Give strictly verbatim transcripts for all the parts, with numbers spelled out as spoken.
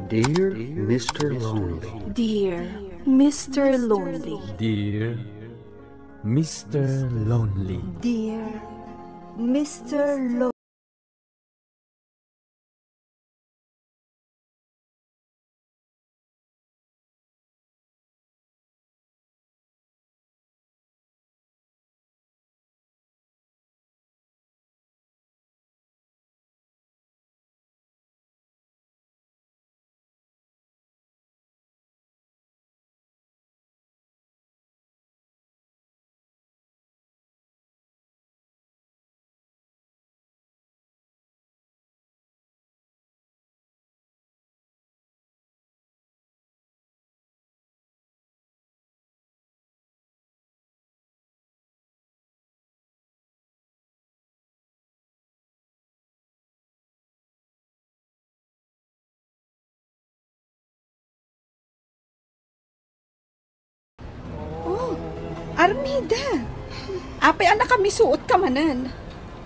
Dear Mister Lonely. Dear Mister Lonely. Dear Mister Lonely. Dear Mister Lonely. Oh, Armida! Apay a nakamisuotka manen?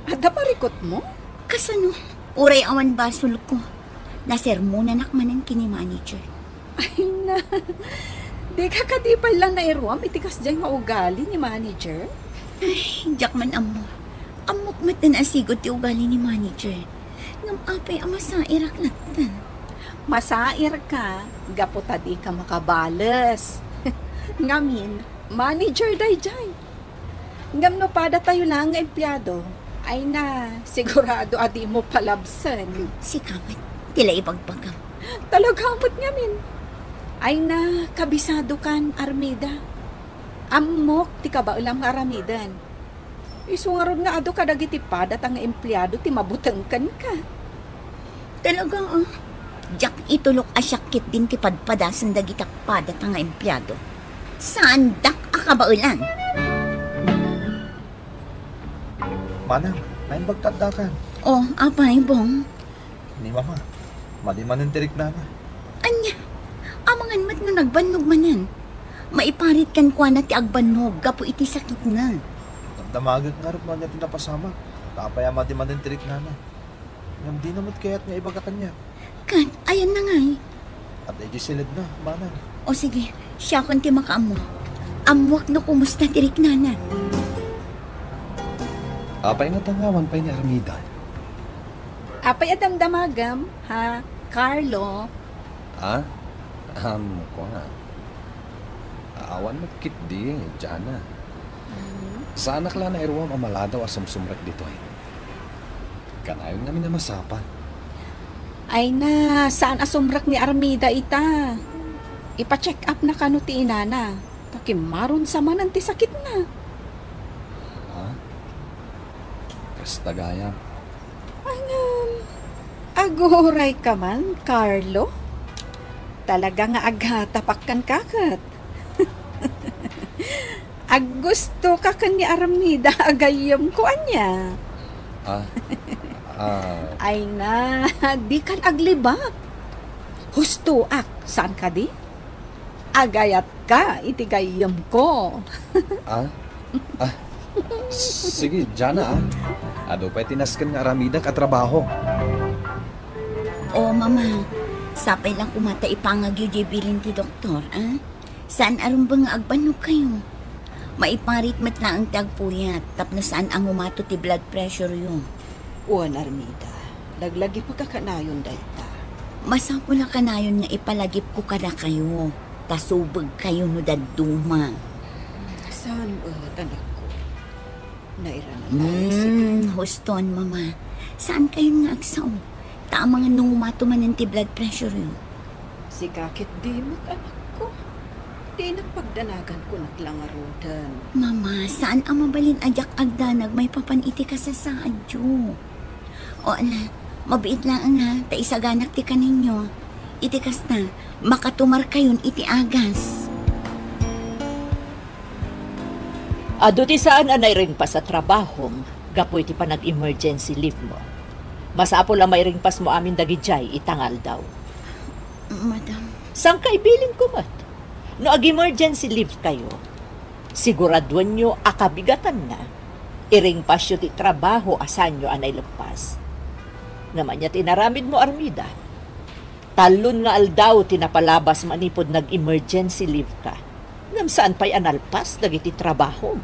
Adda parikutmo? Kasano? Uray awan basolko. Nasermonanak manen ken ni manager. Ay na, dika kadi pay la nairuam iti kasdiay nga ugali ni manager? Ay, diak man ammo. Ammok met a naasigot ti ugali ni manager. Ngem apay a masairak latta? Masairka gapu ta dika makabales. Ngamin, manager daydiay. Ngem no padatayo laeng nga empleado, ay na, sigurado a dimo palabsen. Sika met, ti la ibagbagam. Talaga met ngamin. Ay na, kabisadokan, Armida. Ammok ti kabaelam nga aramiden. Isu ngarud nga adu kadagiti padata nga empleado ti mabuteng kenka. Talaga, ah. Diak itulok a siak ketdin ti padpadasen dagiti padata nga empleado. Saandak a kabaelan. Manang, naimbag ti addakan. Oh, apay, Bong? Ni Mama, madi manen ti riknana. Ania? Amangan met no nagbannog manen. Maiparit kenkuana ti agbannog gapu iti sakitna. Damdamagek ngarud no ania ti napasamak. Ta apay a madi manen ti riknana. Ngem dina met kayat nga ibaga kaniak. Ket, ayanna ngay? Adda idiay siledna, manang. O sige, siakon ti makaammo. Ammoak no kumusta ti riknana. Apay nga tangawan pay ni Armida? Apay a damdamagam, ha, Carlo? Ha? Ammok nga. Awan met ketdi, Jana. Mhm. Saanak la nairuam a maladaw a sumsumrek ditoy. Kanayon ngamin a masapul. Ay na, saan a sumrek ni Armida ita. Ipa-check up na kano ti inana. Ta kimmaron sa manen ti sakitna. Ha? Kasta gayam. Ngem, aguray ka man, Carlo? Talaga nga agtapak kenka ket. Aggustoka ken ni Armida a gayyemko, ania? Ah, ah. Ay na, dikan aglibak. Hustoak, saan kadi? Agayatka iti gayyemko. Ah? Ah, sige, Jana, ah. Adu pay ti nasken nga aramidak a trabaho. O, Mama, sapay la koma ta ipangagyo diay bilin ti doktor, ah? Saan a rumbeng nga agbanogkayo. Maiparit met laeng ti agpuyat tapno saan a ngumato ti blood pressure-yo. Wen, Armida, laglagipka kanayon dayta. Masapul a kanayon nga ipalagipko kadakayo, ta subegkayo no dadduma. Saan met, anakko. Nairana tayo, sige. Hmm, huston, Mama. Saankayon nga agsao? Ta amangan no ngumato manen ti blood pressure-yo. Sika ketdi met, anakko. Dinak pagdanagan kunak la ngaruden. Mama, saan a mabalin a diak agdanag maipapan iti kasasaadyo. O, ala, mabiit laeng ha, ta isaganak ti kaninyo. Iti kasta, makatumarkayon iti agas. Adu ti saan a nairingpas a trabahom gapu iti panag-emergency leave mo. Masapul a mairingpasmo amin dagidiay ita nga aldaw. Madam. Sangkaibilinko met. No ag-emergency leave kayo, siguraduenyo a kabigatanna, iringpasyo ti trabaho a saanyo a naileppas. Ngem ania ti inaramidmo, Armida? Tallon nga aldaw ti napalabas manipud nag-emergency leave ka. Ngem saan pay a nalpas dagiti trabahom.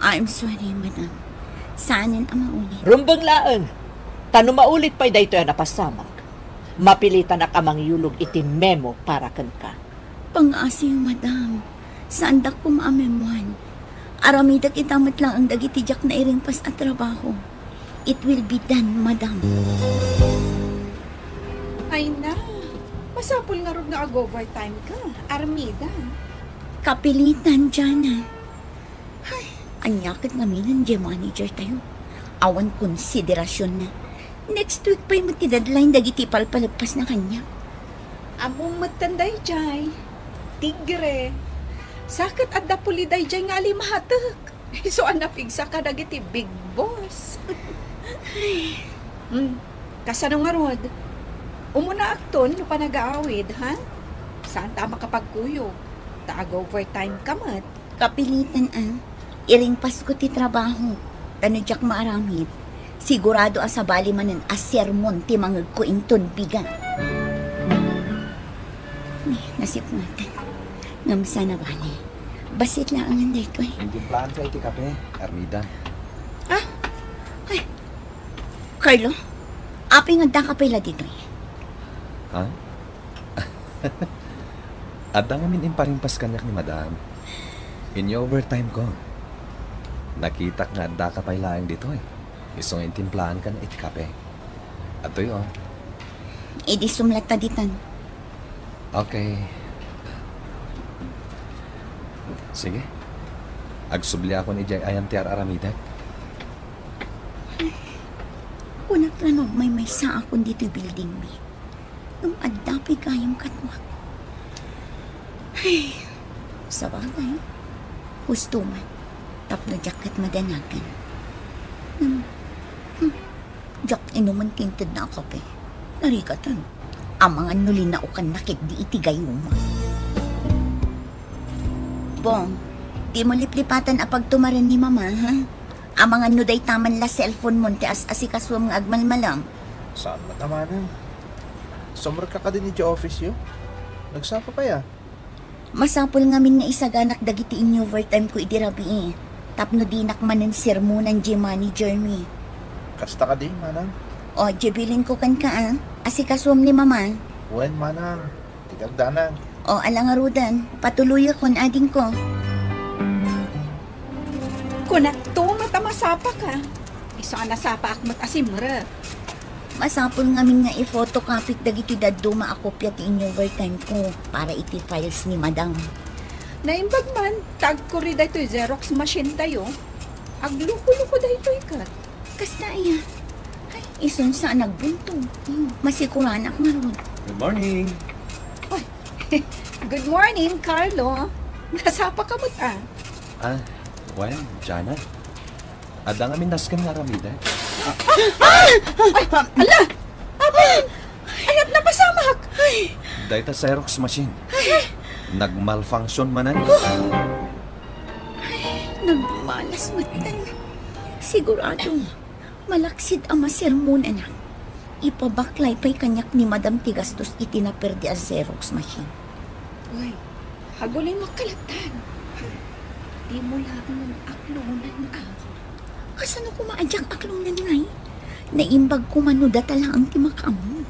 I'm sorry, madam. Saanen a maulit. Rumbeng laeng. Ta no maulit pay daytoy a napasamak, mapilitanak a mangyulog iti memo para kenka. Pangaasiyo, madam. Saandak koma a memoan. Aramidek ita met laeng dagiti diak nairingpas a trabaho. It will be done, madam. Ay na, masapul ngarud nga ag-overtime ka, Armida. Kapilitan, Jana. Ay, ania ket ngamin diay manager tayo? Awan konsiderasionna. Next week pay met ti deadline dagiti ipalpaleppasna kaniak. Ammom metten daydiay, tigre. Sa ket adda puli daydiay nga alimatek. Isu a napigsa kadagiti big boss. Hmm, kasano ngarud? Umunaakton no panagaawid, ha? Saanta a makapagkuyog, ta ag-overtime ka met. Kapilitan a. Iringpasko ti trabaho. Ta no diak maaramid, sigurado a sabali manen a sermon ti mangegko inton bigat. Ay, nasipngetan. Ngem saan a bale. Bassit laengen daytoy. Intimplaanka iti kape, Armida. Ah? Ay. Carlo, apay nga addaka pay la ditoy? Ha? Adda ngamin imparingpas kaniak ni Madam. In-overtime ko. Nakitak nga addaka pay laeng ditoy. Isu nga intimplaankan iti kape. Adtoy, oh. Idi sumlatta ditan. Okay. Sige. Agsubliakon idiay ayan ti ar-aramidek. Kunak la no agmaymaysaakon ditoy buildingmi. Ngem adda pay gayam kaduak. Ay, sabagay, husto man, tapno diak ket madanagan. Ngem, hmm, diak inumen ti intedna a kape. Narigatan. Amangan no linaokanna ketdi iti gayuma. Bong, dimo liplipatan a pagtumaren ni Mama, ha? Amangan no dayta man la cellphone mon ti as-asikasuem nga agmalmalam. Saan met a manang. Sumrekka kadin idiay office-yo? Nagsapa pay a? Masapul ngamin nga isaganak dagiti in-overtime ko idi rabii, tapno dinak manen sermonan diay manager mi. Kasta kadi, manang? O, diay bilinko kenka a. Asikasuem ni Mama. Wen, manang. Ti kagdanag. O, ala ngaruden, patuloyakon, adingko. Kunakto met a masapaka. Isu a nasapaak met a simrek. Masapul ngamin nga i-photocopy dagiti dadduma a kopia ti in-overtime ko para iti files ni Madam. Naimbag man, ta agkuri daytoy Xerox machine tayo. Agluko-luko daytoy ket. Kasta aya. Ay, isun sa nagbunto. Hmm, masikuranak ngarud. Good morning. Ay, good morning, Carlo. Nasapa ka met a? Ah, well, Jana. Adda ngamin nasken nga aramiden. Ay! Ay! Ala! Apay! Ay, at napasamak! Ay! Dayta Xerox machine. Ay! Nagmalfunction manen. Ay, nagmalas met. Sigurado. Malaksid a masermonanak. Ipabaklay pay kaniak ni Madam ti gastos iti naperdi a Xerox machine. Uy, agulimek ka latta. Dimo laeng aklonan a. Kasano koma a diak aklonan ngay? Naimbag koma no data laeng ti makaammo.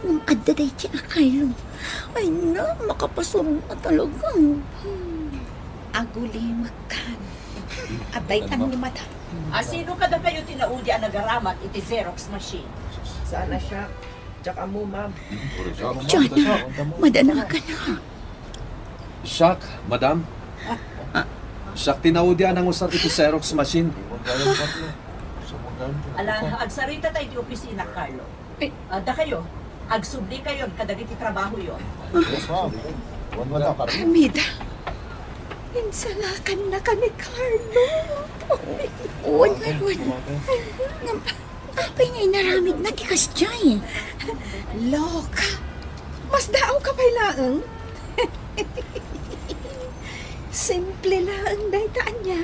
Ngem adda daydi a Carlo. Ay na, makapasurna talaga. Hmm. Agulimek kan. Adda itan ni Madam. A, sino kadakayo ti naudi a nagaramat iti Xerox machine? Saan a siak? Diak ammo, ma'am. John, madanagan na. Siak, madam. Siak ti naudi a nangusar iti Xerox machine. Ala, agsarita tayo iti opisina, Carlo. Ay. Ah, dakayo, agsublikayon kadagiti trabahoyo. Yes, ma'am. Wen, madam. Armida, insalakannaka ni Carlo. Wen, wen, wen. Ngem, apay nga inaramidna ti kasdiay? Loka, masdaawka pay laeng. Simple laeng dayta ania.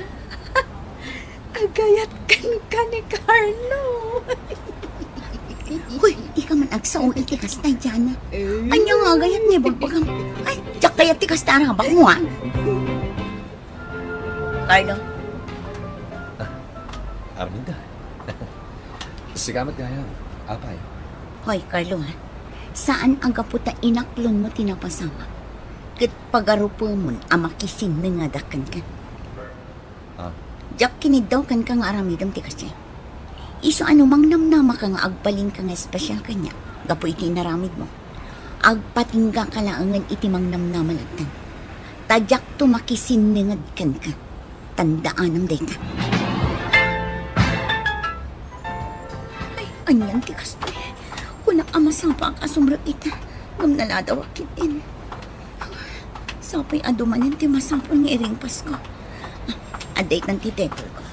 Agayat kenka ni Carlo. Hoy, dika man agsao iti kasta, Jana. Ania nga agayat nga ibagbagam? Ay, diak kayat ti kasta a rabakmo, a? Carlo. Ah, Arminda. Sika met gayam, apay. Hoy, Carlo, a. Saan a gapu ta inaklonmo ti napasamak ket pagarupemon a makisinnengedak kenka. Ah. Diak kiniddaw kenka nga aramidem ti kasdiay. Isu a no mangnamnamaka nga agbalinka nga espesial kaniak gapu iti inaramidmo, agpatinggaka laengen iti mangnamnama latta. Ta diakto makisinnenged kenka. Tandaanam dayta. Ay, anian ti kastoy? Kunak a masapaak a sumrek ita, ngem naladawak ketdin. Sapay a dumanen ti masapul nga iringpasko. Adda itan ti table ko.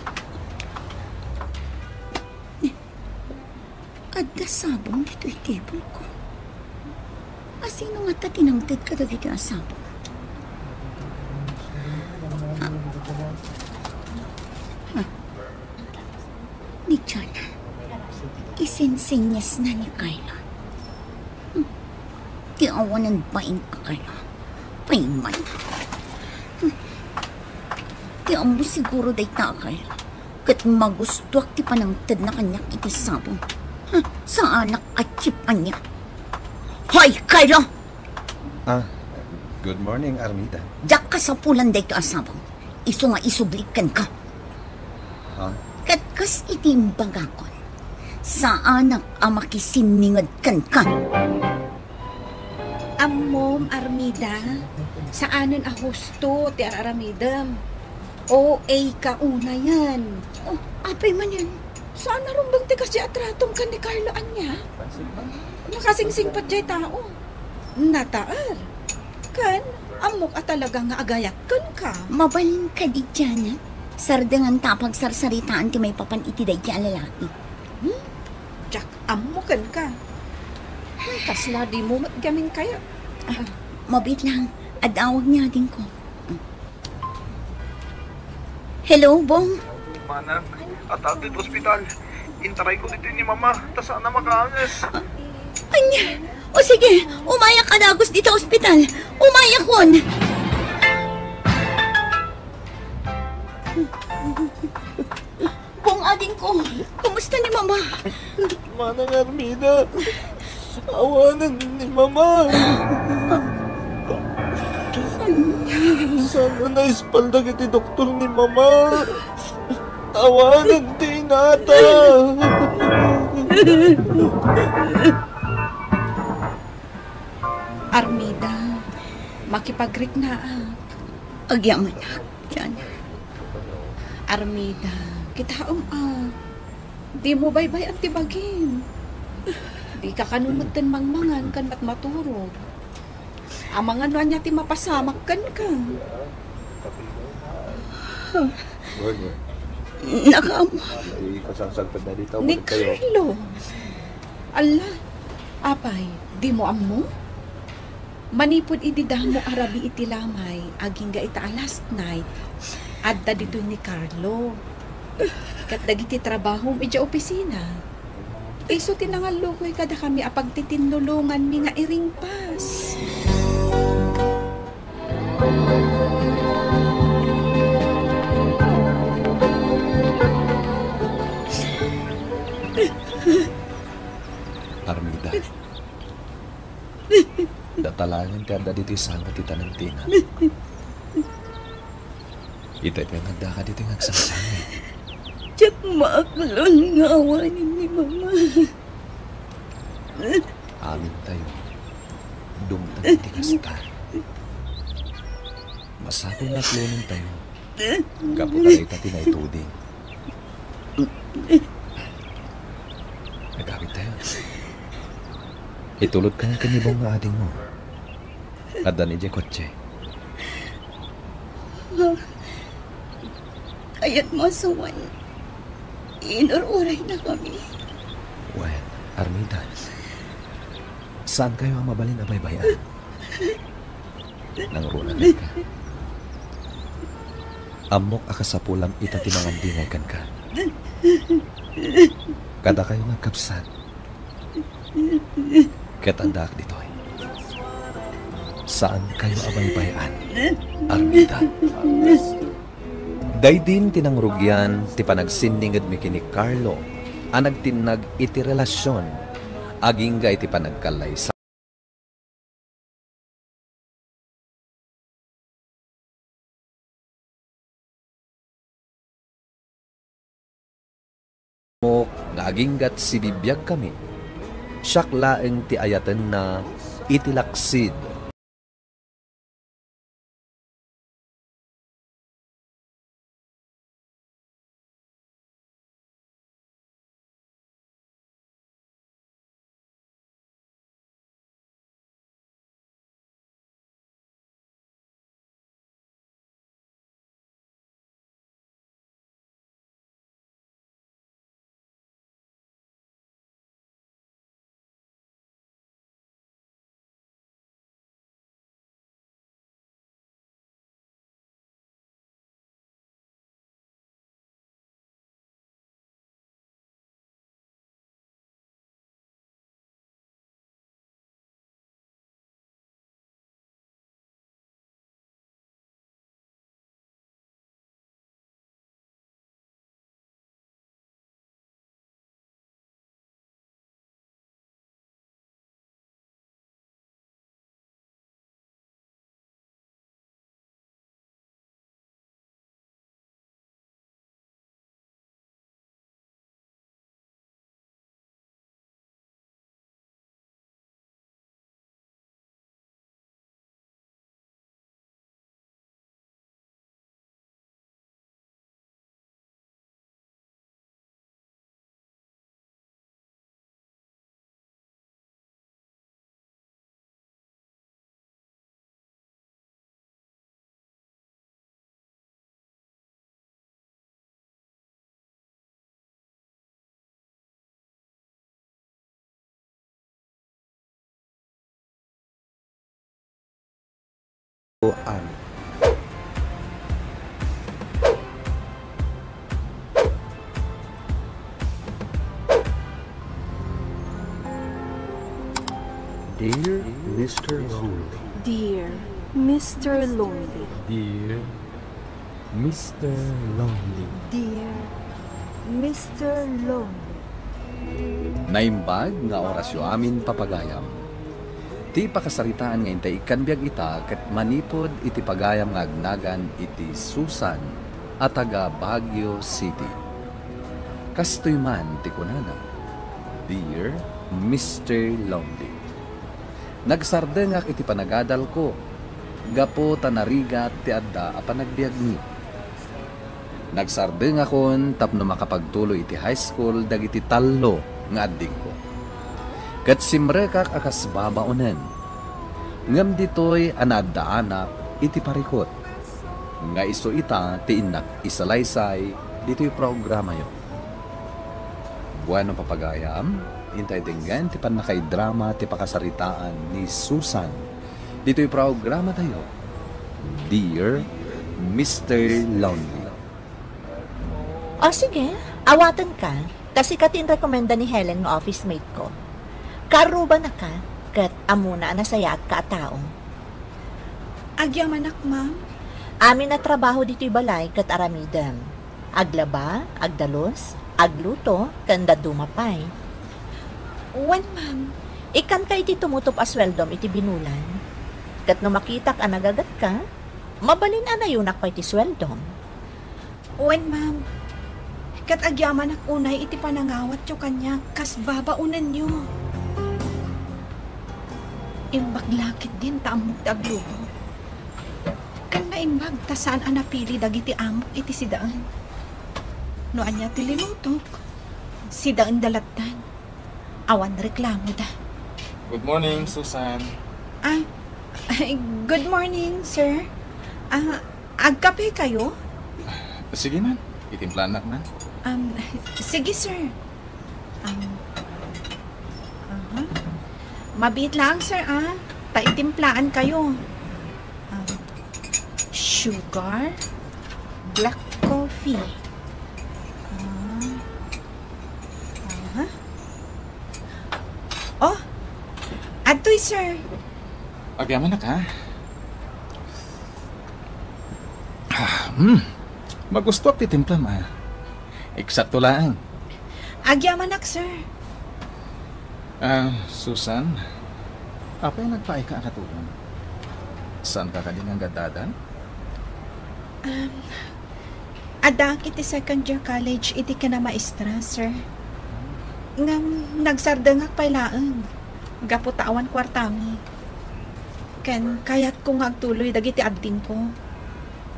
Adda sabong ditoy table ko. A sino ngata ti nangted kadagitoy a sabong? Ah. Ah. Ni Jana, isinsingiasna ni Carlo. Hmm. Ti awanen bain a Carlo. Payman. Hmm. Ti ammo siguro dayta a Carlo. Ket magustuak ti panangtedna kaniak iti sabong. Hmm. Saanak a tsip ania. Hoy, Carlo! Ah, good morning, Armida. Diak kasapulan daytoy a sabong. Isu nga isubli kenka. Ha? Ket kas iti imbagakon, saanak a makisinninged kenka. Ammom, Armida, saanen a husto ti ar-aramidem. O A ka unayen. Oh, apay manen? Saan a rumbeng ti kasdiay a tratom ken ni Carlo ania? Nakasingsingpet diay tao. Nataer. Ken, ammok a talaga nga agayat kenka. Mabalin kadi, Janet? Sardenganta a pagsarsaritaan ti maipapan iti daydi a lalaki. Hmm? Diak ammo kenka. Kasla dimo met gamin kayat. Ah, mabiit lang. Ad-awag ni adingko. Hello, Bong? Manang, adda ditoy ospital. Intarayko ditoy ni Mama, ta saan a makaanges. Ah, ania? O sige, umayak a dagus ditoy ospital. Umayakon. Bong, adingko, kumusta ni Mama? Manang Armida, awanen ni Mama. Saan a naispal dagiti doktor ni Mama. Awanen ti inata. Armida, makipagriknaak. Agyamanak, Jana. Armida, kitaem a, dimo baybay-an ti bagim. Dika kano metten mangmangan ken met maturog. Amangan no ania ti mapasamak kenka. Wen, wen. Nakaammo. Ay, kasangsangpet na dita, Ni balik kayo. Carlo. Ala, apay, dimo ammo? Manipud idi damo a rabii ti lamay, agingga ita a last night, adda ditoy ni Carlo. Ket dagiti trabahom idiay opisina, isu ti nangallukoy kadakami a pagtitinnulonganmi nga iringpas. Armida. Data laengen ti adda ditoy sangka ti tanentina. Itay pay nga addaka ditoy nga agsangsangit. Diak maaklon nga awanen ni Mama. Amintayo, dumteng iti kasta. Masapul nga aklonentayo. Gapu ta dayta ti naituding. Agawidtayo. Itulodka ken ni Bong nga adingmo. Adda ni diay kotse. Kayatmo a sawen, inur-uraynakami. Wen, Armida, saankayo a mabalin a baybay-an. Nangruna kenka. Ammok a kasapulam ita ti mangandingay kenka. Kadakayo nga agkabsat, Ket addaak ditoy. Saankayo a baybay-an, Armida. Daydin ti nangrugian ti panagsinningedmi ken ni Carlo a nagtinnag iti relasion agingga iti panagkallaysa. Mok nga aginggat sibibiagkami, siak laeng ti ayatenna iti laksid. Kuan. Dear Mister Lonely. Dear Mister Lonely. Dear Mister Lonely. Dear Mister Lonely. Naimbag nga orasyo amin, papagayam. Ti pakasaritaan nga intay ikkan biag ita ket manipud iti pagayam nga agnagan iti Susan a taga Baguio City. Kastoy man ti kunana, "Dear Mister Lonely." Nagsardengak iti panagadalko gapu ta narigat ti adda a panagbiagmi. Nagsardengakon tapno makapagtuloy iti high school dagiti tallo nga addingko. Ket simrekak a kas babaonen. Ngem ditoy a naaddaanak iti parikut, nga isu ita ti innak isalaysay ditoy programayo. Bueno, papagayam, intay denggen ti pannakaidrama ti pakasaritaan ni Susan ditoy programatayo, Dear Mister Lonely. O sige, awatenka. Ta sika ti inrekomenda ni Helen nga office mate ko. Kaarrubanaka, ket ammona a nasayaatka a tao. Agyamanak, ma'am. Amin a trabaho ditoy balay ket aramidem. Aglaba, agdalus, agluto, ken dadduma pay. Wen, ma'am. Ikkanka iti tumutop a sueldom iti binulan. Ket no makitak a nagagatka, mabalin a nayunak pay ti sueldom. Wen, ma'am. Ket agyamanak unay iti panangawatyo kaniak kas babaonenyo. Imbag la ketdin ta ammok ti agluto. Ken naimbag ta saan a napili dagiti amok iti sidaen. No ania ti linutok, sidaenda lattan. Awan reklamoda. Good morning, Susan. Ah, ay, good morning, sir. Ah, agkape kayo? Sige man, itimplanak man. Um, sige, sir. Um, aha. Mabiit lang, sir, ah. Ta itimplaan kayo. Um, sugar, black coffee. Ah, aha. Adtoy, sir. Agyamanak, ha? Ah, hmm. Magustuak ti timplam, ah. Eksakto laeng. Agyamanak, sir. Ah, Susan, apay nagpaayka a katulong? Saanka kadi nga agad-adal? Um, addaak iti second year college iti kinamaestra, sir. Ngem nagsardengak pay laeng gapu ta awan kuartami. Ken kayatko nga agtuloy dagiti adingko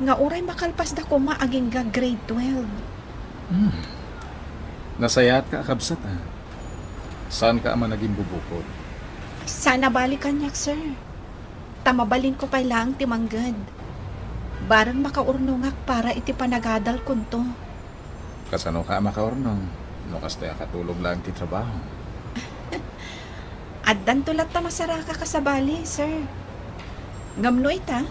nga uray makalpasda koma agingga grade twelve. Hmm. Nasayaatka a kabsat, a. Saanka a managimbubukod? Saan a bali kaniak, sir. Ta mabalinko pay laeng ti mangged. Bareng makaurnongak para iti panagadalkonto. Kasanoka a makaurnong no kasta a katulong laeng ti trabaho? Addanto latta masaraka kasabali, sir. Ngem no ita,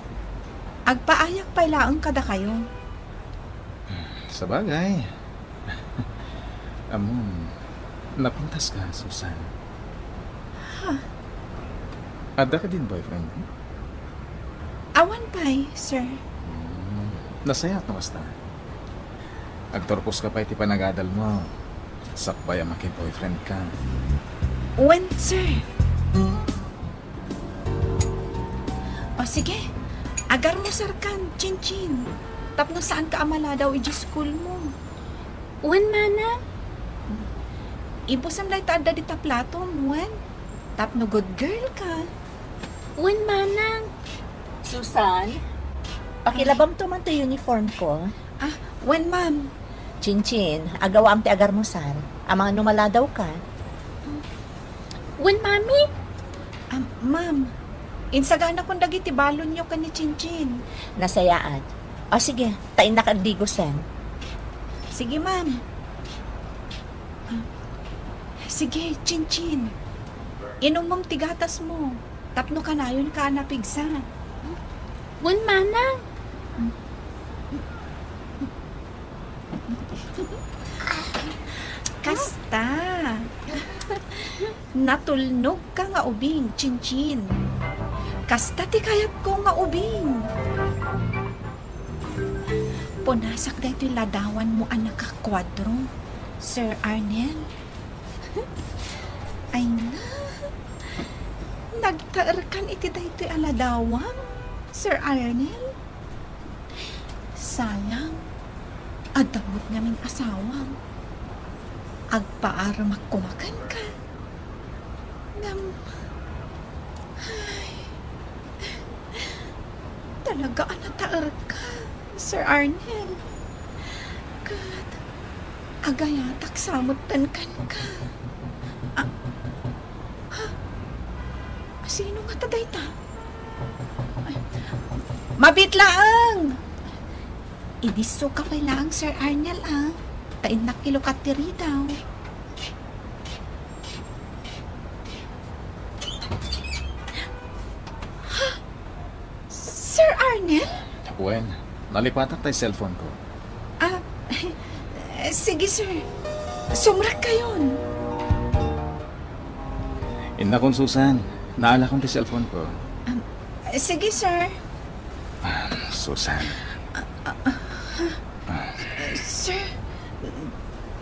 agpaayak pay laeng kadakayo. Sabagay. Ammom, napintaska, Susan. Ha? Adda kadin boyfriend mo? Awan pay, sir. Hmm, nasayaat no kasta. Agturposka pay ti panagadalmo. Sakbay a maki-boyfriendka. Wen, sir. O sige, agarmusarkan, Chinchin. Tapno saanka a maladaw idiay schoolmo. Wen, manang. Ibusem dayta adda dita platom, wen? Tapno good girl ka. Wen, manang. Susan, pakilabamto man ti uniformko. Ah, wen, ma'am. Chinchin, agawaam ti agarmusar. Amangan no maladawka. Wen, mami. Ah, ma'am, insaganakon dagiti balonyo ken ni Chinchin. Nasayaat. O sige, ta innak agdigosen. Sige, ma'am. Ah, sige, Chinchin. Inummom ti gatasmo tapno kanayonka a napigsa. Wen, manang. Kasta. Natulnogka nga ubing, Chinchin. Kasta ti kayatko nga ubing. Punasak daytoy ladawanmo a nakakuadro, Sir Arnel. Ay na, nagtaerkan iti daytoy a ladawam, Sir Arnel. Sayang, adda met ngamin asawam. Agpaaremak koma kenka. Ngem, ay, talaga a nataerka, Sir Arnel. Ket agayatak sa metten kenka. Ah, ha? Sino ngata dayta? Ay, mabiit laeng! Idissoka pay laeng, Sir Arnel, a. Ta innak ilukat ti ridaw. Ha? Sir Arnel? Wen, nalipatak tay cellphone ko. Ah, sige, sir. Sumrekkayon. Innakon, Susan. Naalakon ti cellphone ko. Um, sige, sir. Ah, Susan. Ah, ah, ah. Ah. Sir,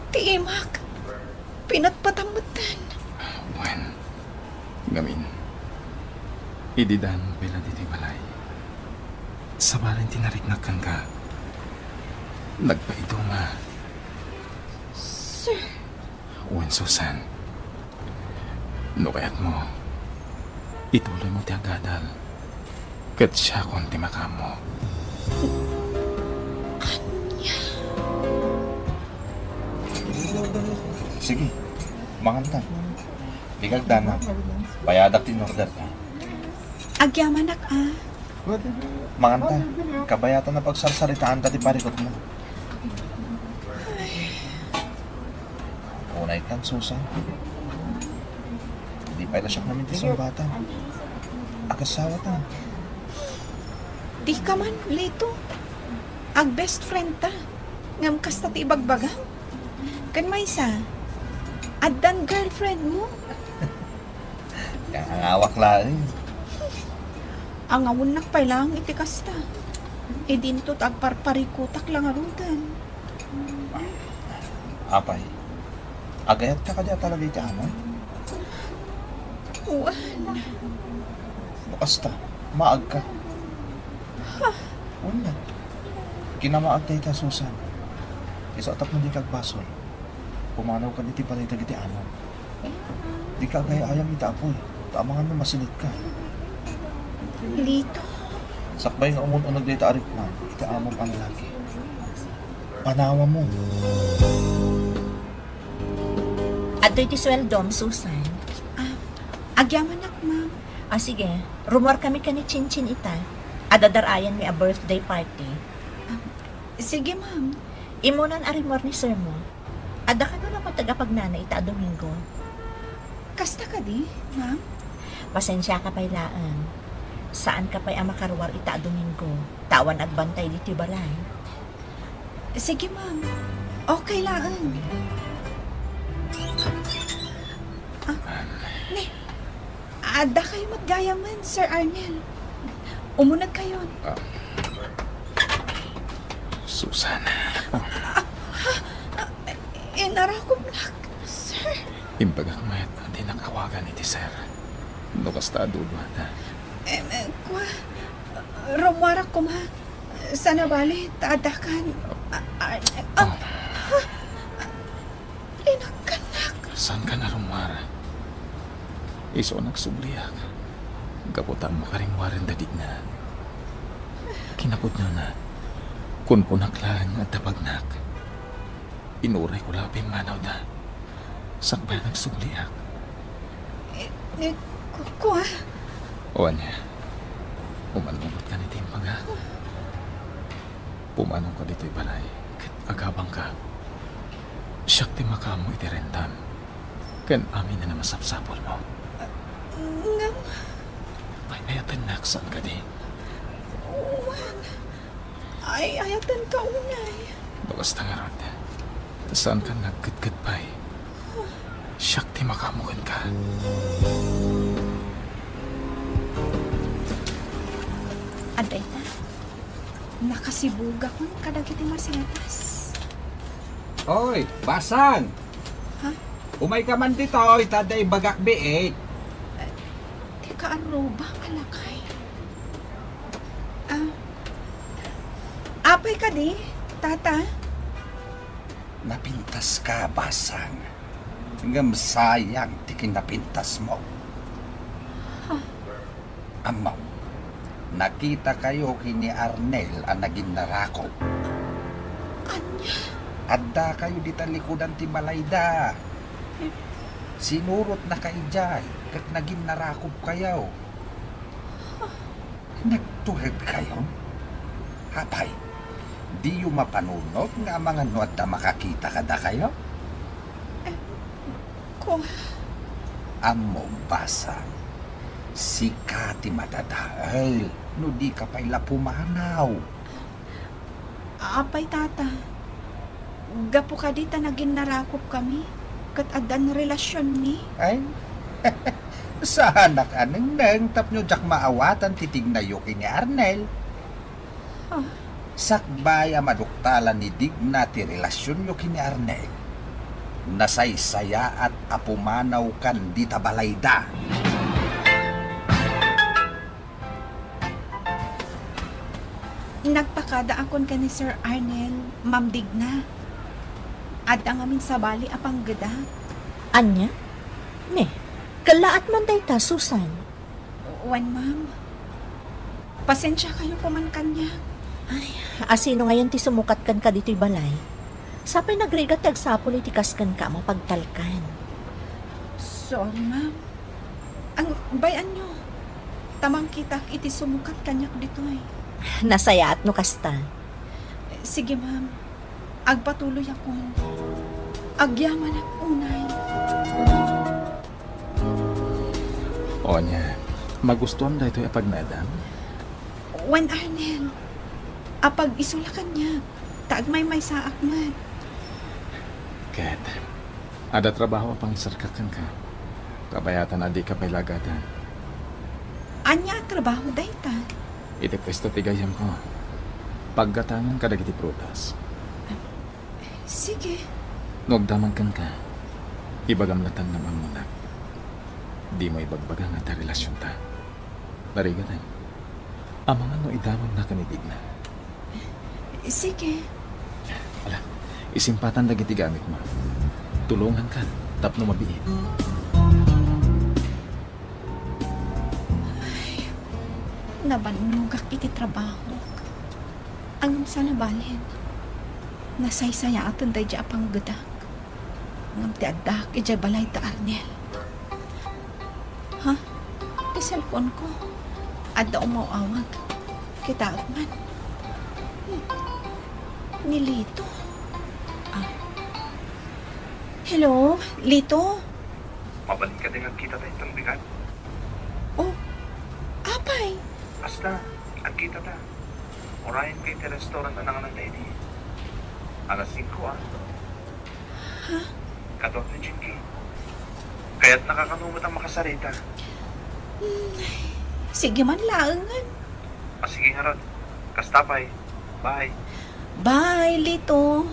ti imak. Pinatpatam metten. Wen, ngamin, ididanmo pay la ditoy balay. Sabali ti nariknak kenka. Nagpaiduma. Sir. Wen, Susan, no kayatmo, ituloymo ti agadal, ket siakon ti makaammo. Ania? Sige, manganta. Dika agdanag. Bayadak ti in-order ka. Agyamanak, a. Manganta, kabayatan a pagsarsaritaanta ti parikutmo. Unay kan, Susan. Di pay la siak ngamin ti sungbatan. Agasawatan. Dika man, Lito. Ag-best friend ta. Ngem kasta ti ibagbagam. Ken maysa, addan girlfriend mo. Angawak laeng. Angawennak pay laeng iti kasta. Idinto ta agparparikutak la ngaruden. Apay, agayatka kadi a talaga iti amon? Wen. No kasta, maagka. Ha? Wen. Kinamaag dayta, Susan. Isu a tapno dika agbasol, pumanawka iti balay dagiti amom. Dika agay-ayam iti apuy, ta amangan no masinitka. Lito. Sakbay nga umun-uneg dayta a riknam iti amom a lalaki, panawammo. Adtoy ti sueldom, Susan. Ah, agyamanak, ma'am. Ah, sige. Rumuarkami ken ni Chinchin ita. Adda dar-ayanmi a birthday party. Ah, sige, ma'am. Immunan a rimmuar ni sir mo. Adda kano laeng met a pagnana ita a Domingo? Kasta kadi, ma'am? Pasensiaka pay laeng. Saanka pay a makaruar ita a Domingo, ta awan agbantay ditoy balay. Sige, ma'am. Okay laeng. Ah, ne. Adda kayo met gayamen, Sir Arnel. Umuneg kayon. Ah. Susan. Ah, ha? Ah, inarakupnak, sir. Imbagak met a dinak awagan iti sir. No kasta a duduana. Em, eh, kua, rumuarak koma. Sana bali, ta adda kan. Ah, ah, ah, ha? Inakkanak. Saanka a rumuar? Isu a nagsubliak. Gapu ta ammok a rimmuaren da Digna. Kinapudnona, kunkunak laeng nga adda pagnak. Inurayko la a pimmanawda. Sakbay a nagsubliak. Eh, eh, ku-, kua? O ania, umannugot ka iti imbagak. Pumanawka ditoy balay, ket agabangka. Siak ti makaammo iti rentam, ken amin a masapsapulmo. Ngem? Ay-ayatennak, saan kadi? Wen. Ay-ayatenka unay. No kasta ngarud, saanka a nagkedked pay. Siak ti makaammo kenka. Adda ita. Nakasibugakon kadagiti masetas. Oy, Basang! Ha? Umayka man ditoy, ta adda ibagak biit. Eh, ti kaarruba a lakay. Ah, apay kadi, Tata? Napintaska, Basang. Ngem sayang ti kinapintasmo. Ha? Ammom, nakitakayo ken ni Arnel a naginnarakup. Ania? Addakayo dita likudan ti balayda. Sinurotnaka idiay ket naginnarakupkayo. Nagturedkayon? Apay, diyo mapanunot nga amangan no adda makakita kadakayo? Eh, ko- Ammom, Basang, sika ti madadael no dika pay la pumanaw. Apay, Tata, gapu kadi ta naginnarakup kami ket addan relasionmi? Ay, saanak a nengneng tapno diak maawatan ti tignayo ken ni Arnel. Ah. Sakbay a maduktalan ni Digna ti relasionyo ken ni Arnel, nasaysayaat a pumanawkan dita balayda. Nagpakadaakon ken ni Sir Arnel, Ma'am Digna. Adda ngamin sabali a panggedak. Ania? Ne, kellaat man dayta, Susan. Wen, ma'am. Pasensiakayo koman kaniak. Ay, asino ngayon ti sumukat kenka ditoy balay? Sapay nagrigat ti agsapul iti kas kenka a mapagtalkan. Sorry, ma'am. Ang bay-anyo, ta mangkitak iti sumukat kaniak ditoy. Nasayaat no kasta. Sige, ma'am. Agpatuloyakon. Agyamanak unay. O ania, magustuam daytoy a pagnaedam? Wen, Arnel, apag-isu la kaniak, ta agmaymaysaak met. Ket, adda trabaho a pangisarkak kenka. Kabayatan a dika pay lagatan. Ania a trabaho dayta? Iti puesto ti gayyemko, paggatangan kadagiti prutas. Sige. No agdamag kenka, ibagam latta ngem ammonak. Dimo ibagbaga nga adda relasionta. Narigaten. Amangan no idamagna ken ibigna. Sige. Ala, isimpatan dagiti gamitmo. Tulongankan tapno mabiit. Ay, nabannogak iti trabahok. Ngem saan a bale, nasaysayaaten daydiay a panggedak. Ngem ti addaak idiay balay da Arnel. Ha? Ti cellphone ko. Adda umaw-awag. Kitaek man. Hmm. Ni Lito. Ah. Hello, Lito? Mabalin kadi nga agkitata inton bigat? Oh, apay? Basta, agkitata. Urayenka iti restaurant a nangnang daydi. Alas singko, ah. Ha? Katuak ni Jinky. Kayatnaka kano met a makasarita. Hmm, sige man laengen. Ah, sige ngarud. Kasta pay. Bye. Bye, Lito.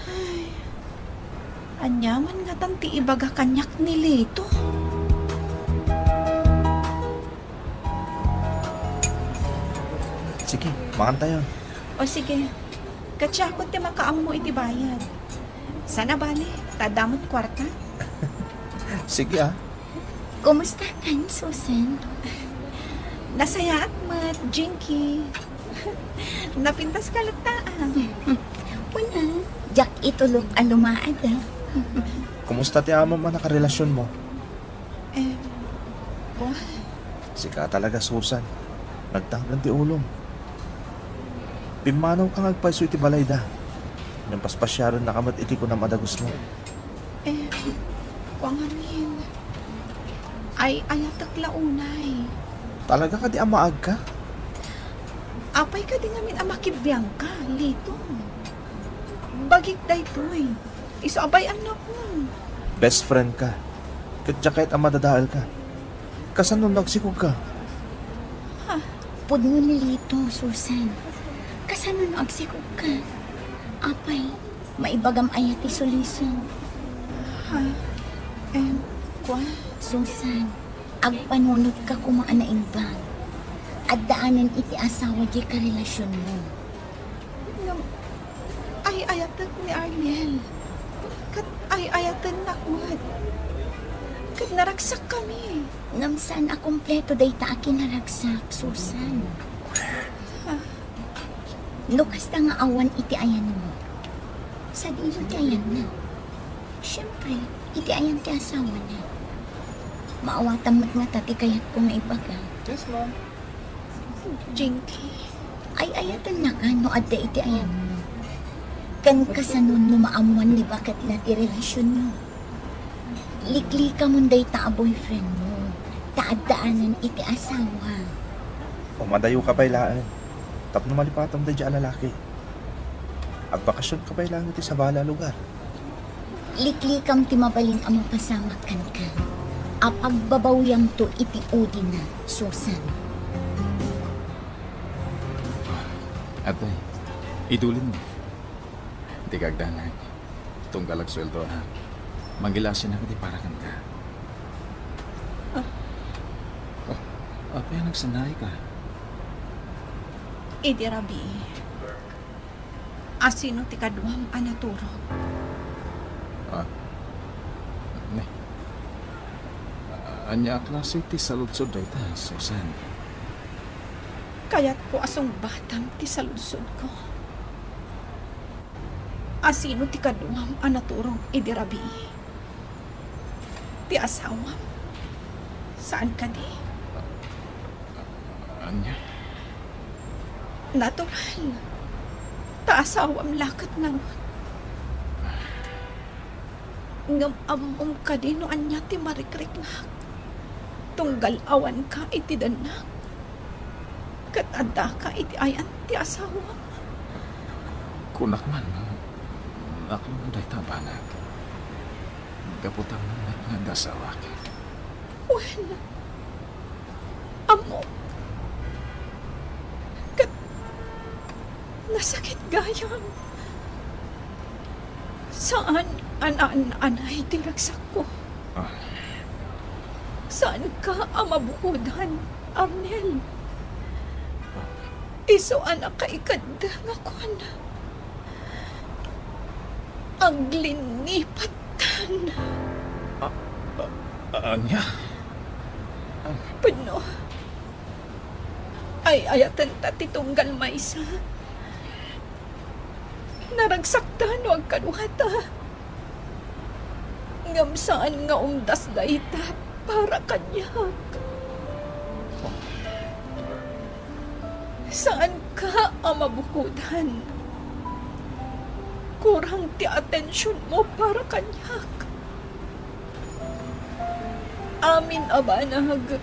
Ay, ania man ngatan ti ibaga kaniak ni Lito? Sige, mangantayon. O sige. Katsiakon ti makaammo iti bayad. Saan a bale, ta adda met kuarta. Sige, ah. Kumusta kan, Susan? Nasayaat met, Jinky. Napintas ka latta, ah. Wala. Diak itulok a lumaad, ah. Kumusta ti amom a nakarelasionmo? Em, kua? Sika talaga, Susan. Nagtangken ti ulom. Pimmanawka nga agpayso iti balayda. Ngem paspasiarennaka met iti kunam a dagusmo. Em, kua ngamin. Ay-ayatek la unay. Talaga kadi a maagka? Apay kadi ngamin a makibiangka, Lito? Bagik daytoy. Isu a bay-annakon. Best friend ka. Ket diak kayat a madadaelka. Kasano no agsikogka? Ha? Pudno ni Lito, Susan. Kasano no agsikogka? Apay, maibagam aya ti solusyon? Ha? Em, kua? Susan, agpanunotka koma a naimbag. Addaanen iti asawa diay karelasionmo. Ngem ay-ayatek ni Arnel. Ket ay-ayatennak met. Ket naragsakkami. Ngem saan a kompleto dayta a kinaragsak, Susan. Ah. No kasta nga awan iti ayanmo, sadino ti ayanna? Siempre, iti ayan ti asawana. Maawatam met ngata ti kayatko nga ibaga. Yes, ma'am. Jinky. Ay-ayatennaka no adda iti ayanmo. Ken kasano no maammoan ni baketna ti relasionmo? Liklikamon dayta a boyfriendmo, ta addaanen iti asawa. O madayoka pay laeng, tapno malipatam daydiay a lalaki. Agbakasionka pay laeng iti sabali a lugar. Liklikam ti mabalin a mapasamak kenka a pagbabawiamto iti udina, Susan. Atay, idulinmo. Dika agdanag. Tunggal agsueldoak, mangilasinnak iti para kenka. Ah. Oh, apay a nagsanaika? Idi rabii. Asino ti kaduam a naturog? Ah, ne. Ania a klase ti saludsod dayta, Susan? Kayatko a sungbatam ti saludsodko. Asino ti kaduam a naturog idi rabii? Ti asawam? Saan kadi? Ania? Natural. Ta asawam la ket ngarud. Ngem ammom kadi no ania ti marikriknak? Tunggal awanka iti dennak, ket addaka iti ayan ti asawam. Kunak man, naklon dayta a banag. Gapu ta ammom met nga adda asawak. Wen, ammok. Ket nasakit gayam. Saan a naan-anay ti ragsakko. Ah. Saanka a mabukodan, Arnel. Ah. Isu a nakaikadda nga kuan. Aglinipattan. Ah, ah, ania? Ah. Pudno. Ay-ayatenta ti tunggal maysa. Naragsakta no agkaduata. Ngem saan nga umdas dayta para kaniak. Saanka a mabukodan. Kurang ti atensionmo para kaniak. Amin a banag,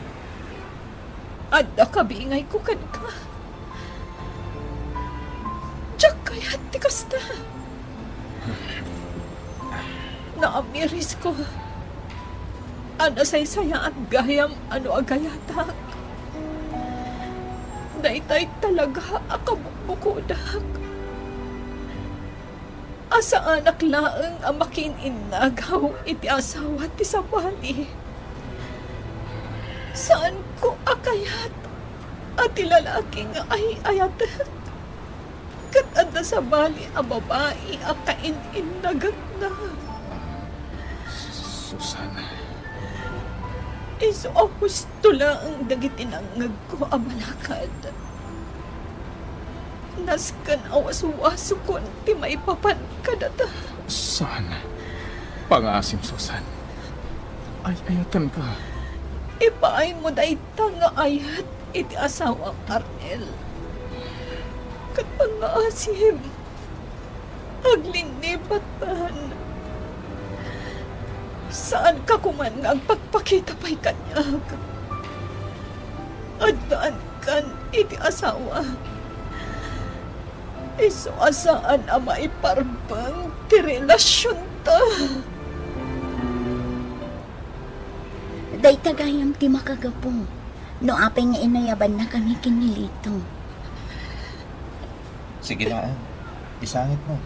adda kabingayko kenka. Diak kayat ti kasta. Naamirisko a nasaysayaat gayam a no agayatak. Daytay talaga a kabukbukodak. A saanak laeng a makiin-innagaw iti asawa ti sabali. Saanko a kayat a ti lalaki nga ay-ayatek ket adda sabali a babai a kain-innagekna. Ah, Susana. Isu a husto laeng dagiti nangngegko a balakad. Nasken a waswasukon ti maipapan kadata. Saan? Pangaasim, Susan. Ay-ayatenka. Ipaaymo dayta nga ayat iti asawam, Arnel. Ket pangaasim, aglinipattan. Saanka koman nga agpakpakita pay kaniak. Addaankan iti asawa. Isu a saan a maiparbeng ti relasionta. Dayta gayam ti makagapu no apay nga inuyabannakami ken ni Lito. Sige laeng, isangitmo.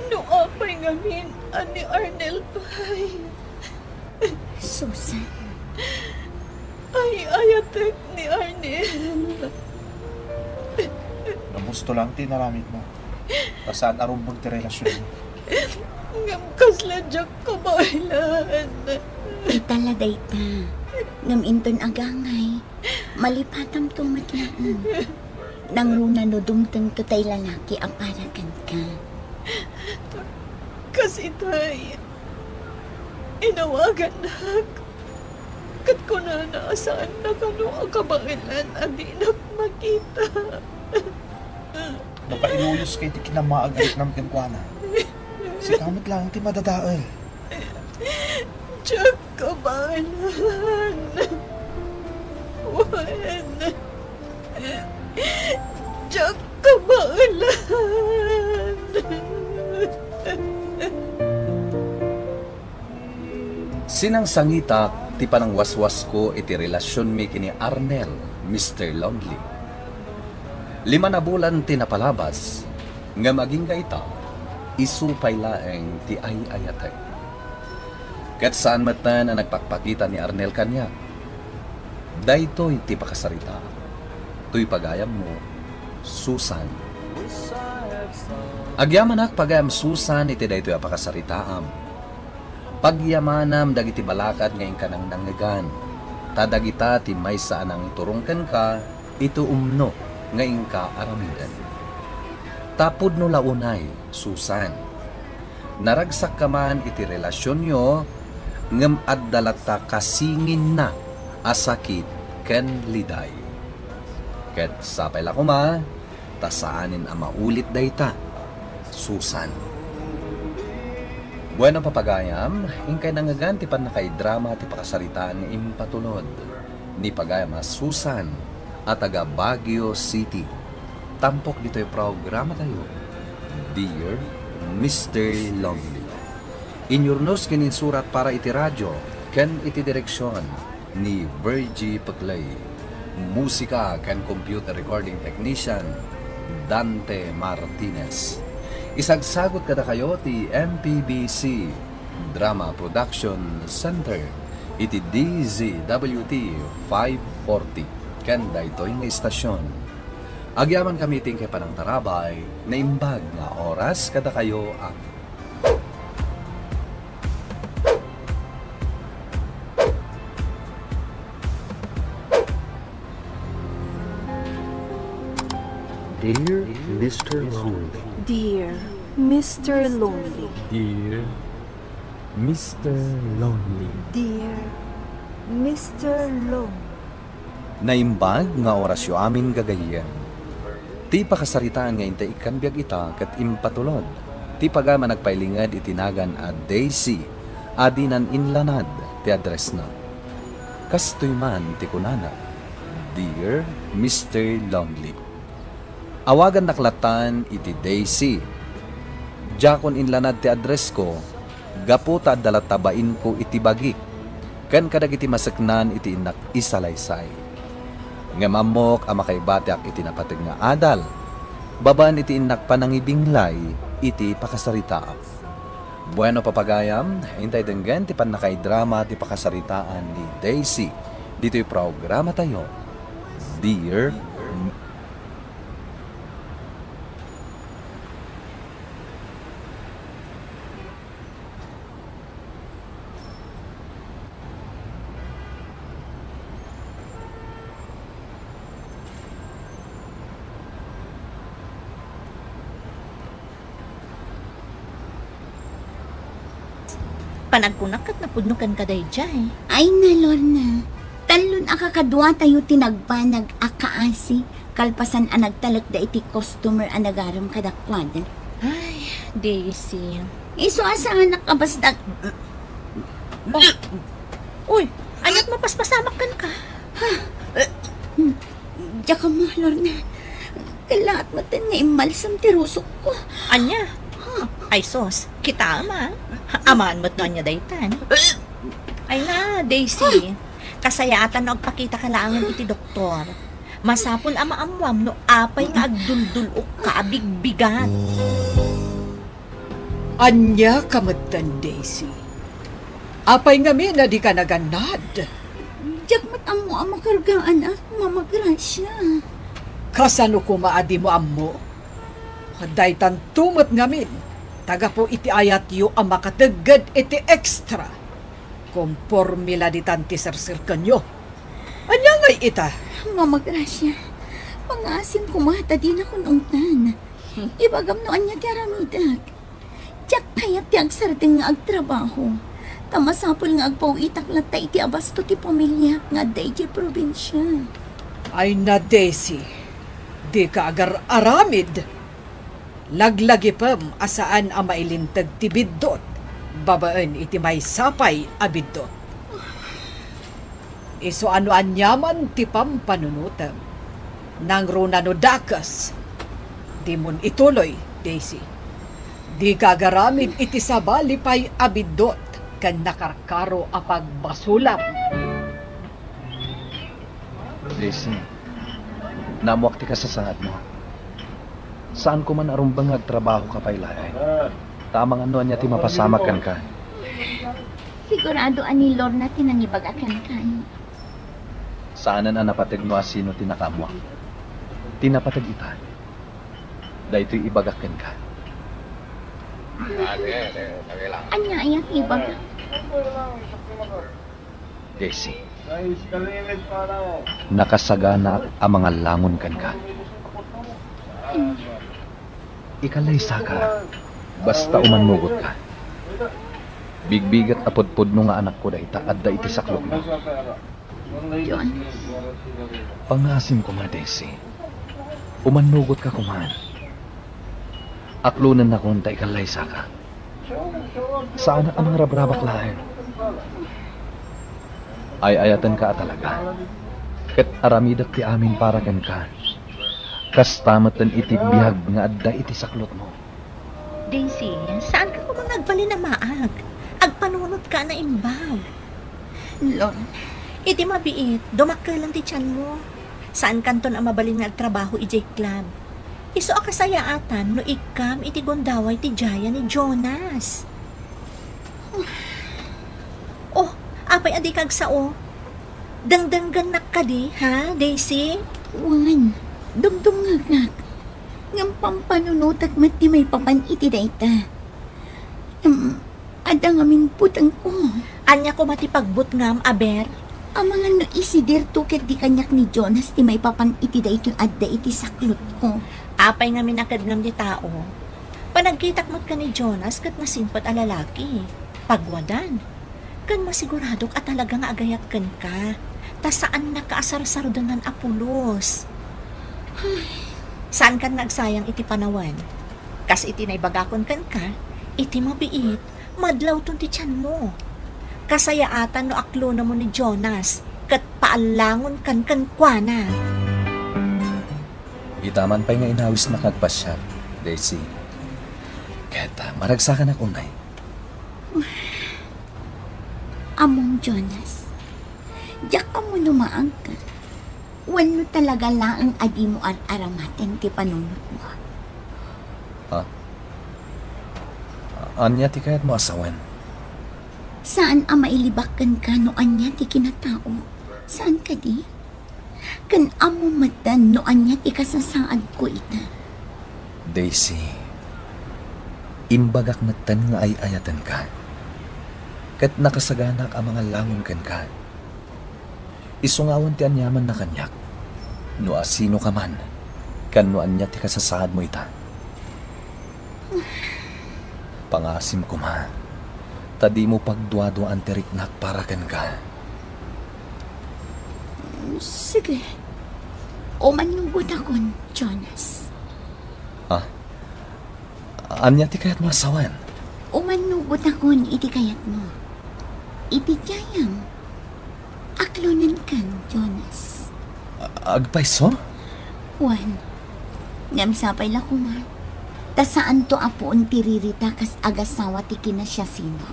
No apay ngamin a ni Arnel pay. Susan. Ay-ayatek ni Arnel. Ngem husto lang ti inaramidmo. Ta saan a rumbeng ti relasionyo. Ngem kasla diak kabaelan. Ita la dayta. Ngem inton agangay, malipatamto met laeng. Nangruna no dumtengto tay lalaki a para kenka. Kas itay, inawagannak. Ket kunana a saanna kano a kabaelan a dinak makita. No kailuyos kay ti kinamaag a riknam kenkuana, sika met laeng ti madadael. Diak kabaelan. Wen, diak kabaelan. Sinangsangitak ti panangwaswasko iti relasionmi ken ni Arnel, Mister Lonely. Lima na bulan ti napalabas, ngem agingga ita, isu pay laeng ti ay-ayatek. Ket saan metten a nagpakpakita ni Arnel kaniak. Daytoy ti pakasaritaam. Toy pagayammo, Susan. Agyamanak pagayam Susan iti daytoy a pakasaritaam. Pagyamanam dagiti balakad nga inka nangnangngegan, ta dagita ti maysa a nangturong kenka iti umno nga inka aramiden. Ta pudno la unay, Susan. Naragsakka man iti relasionyo, ngem adda latta kasinginna a sakit ken liday. Ket sapay la koma, ta saanen a maulit dayta, Susan. Bueno, papagayam, inkay nangngegan ti pannakaidrama ti pakasaritaan nga impatulod ni pagayam a Susan a taga Baguio City. Tampok ditoy programatayo, Dear Mister Lonely. Inyurnos ken insurat para iti radio ken iti direksion ni Virgie Peclay. Musika ken computer recording technician, Dante Martinez. Isagsagut kadakayo ti M P B C Drama Production Center iti D Z W T five forty ken daytoy nga istasyon. Agyamankami iti inkay panangtarabay, naimbag nga oras kadakayo amin. Dear Mister Lonely. Dear Mister Lonely. Dear Mister Lonely. Dear Mister Lonely. Naimbag nga orasyo amin, gagayyem. Ti pakasaritaan nga intay ikkan biag ita ket impatulod ti pagayam a nagpailinged iti nagan a Daisy a dinan inlanad ti addressna. Kastoy man ti kunana, "Dear Mister Lonely." Awagannak lattan iti Daisy. Diakon inlanad ti addressko gapu ta adda latta bainko iti bagik ken kadagiti maseknan iti innak isalaysay. Ngem ammok a makaibatiak iti napateg nga adal babaen iti innak panangibinglay iti pakasaritaak. Bueno, papagayam, intay denggen ti pannakaidrama ti pakasaritaan ni Daisy ditoy programatayo, Dear Panagkunak ket napudno kenka daydiay. Ay na, Lorna. Tallon a kakaduatayo ti nagbanag a kaasi, kalpasan a nagtalekda iti customer a nagarem kadakuada. Ay, Daisy. Isu a saanak a basta. Oh. Uy, aniat mapaspasamak kenka? Diak ammo, Lorna. Kellaat metten nga immalsem ti rusokko. Ania? Ay sus, kitaem a. Amaan met no ania daytan. Ay na, Daisy. Kasayaatan no agpakitaka laengen iti doktor. Masapul a maammuam no apay nga agduldul-okka a bigbigat. Ania ka metten, Daisy? Apay ngamin a dika nagannad? Diak met ammo a makargaanak, Mama Gracia. Kasano koma a dimo ammo? Daytanto met ngamin, ta gapu iti ayatyo a makategged iti extra. Komporme la ditan ti serserkenyo. Ania ngay ita? Mama Gracia, pangngaasim koma ta dinakon ungtan. Ibagam no ania ti aramidek. Diak kayat ti agsardeng nga agtrabaho. Ta masapul nga agpaw-itak latta iti abasto ti pamiliak nga adda idiay probinsia. Ay na, Daisy, dika agar-aramid. Laglagipem a saan a mailinteg ti biddut babaen iti maysa pay a biddut. Isu a no aniaman ti pampanunotem, nangruna no dakes, dimon ituloy, Daisy. Dika agaramid iti sabali pay a biddut ken nakarkaro a pagbasulam. Daisy, naammoak ti kasasaadmo. Saan ko man a rumbeng nga agtrabahoka pay laeng. Ta amangan no ania ti mapasamak kenka. Sigurado a ni Lorna ti nangibaga kenka. Saanen a napateg no asino ti nakaammoak. Ti napateg ita, daytoy ibagak kenka. Ania aya ti ibaga? Daisy, nakasaganaak a mangallangon kenka. Ikalaysaka, basta umannugotka. Bigbigak a pudpudno nga anakko dayta adda iti saklokmo. John. Pangngaasim koma, Daisy. Umannugotka koma. Aklonennakon ta ikalaysaka. Saanak a mangrabrabak laeng. Ay-ayatenka a talaga. Ket aramidek ti amin para kenka. Kasta metten iti biag nga adda iti saklotmo. Daisy, saanka koma nga agbalin a maag? Agpanunotka a naimbag. Lorna. Iti mabiit, dumakkelan ti tianmo. Saankanton a mabalin nga agtrabaho idiay club. Isu a kasayaatan no ikkam iti gundaway ti Jaya ni Jonas. Oh, apay a dika agsao? Dengdenggennak kadi, ha, Daisy? Wen, dumdumngegak. Ngem pampanunotek met ti maipapan iti dayta. Em, adda ngamin butengko. Ania koma ti pagbutngam, aber? Amangan no isidirto ket di kaniak ni Jonas ti maipapan iti daytoy adda iti saklotko. Apay ngamin a kedngam ti tao? Panagkitak met ken ni Jonas ket nasingpet a lalaki. Pagwadan. Ken masiguradok a talaga nga agayat kenka, ta saannaka a sarsardengan a pulos. Saankan nga agsayang iti panawen. Kas iti naibagakon kenka, iti mabiit, madlawton ti tianmo. Kasayaatan no aklonamon ni Jonas, ket paallangonkan kenkuana. Ita man pay nga inawisnak nga agpasiar, Daisy. Ket, ah, maragsakanak unay. Ammom, Jonas. Diak ammo no maagka. Wenno talaga laeng a dimo ar-aramaten ti panunotmo. Ha? Ania ti kayatmo a sawen? Saan a mailibak kenka no ania ti kinatao. Saan kadi? Ken ammo metten no ania ti kasasaadko ita. Daisy, imbagak metten nga ay-ayatenka. Ket nakasaganaak a mangallangon kenka. Isu nga awan ti aniamanna kaniak, no asino ka man, ken no ania ti kasasaadmo ita. Pangasim koma, ta dimo pagduaduaan ti riknak para kenka. Sige. Umannugotakon, Jonas. Ah? Ania ti kayatmo a sawen? Umannugotakon iti kayatmo. Iti jayam. Aklonenkan, Jonas. A-, agpayso? Wen, ngem sapay la koma, ta saanto a puon ti ririta kas agasawa ti kinasiasino,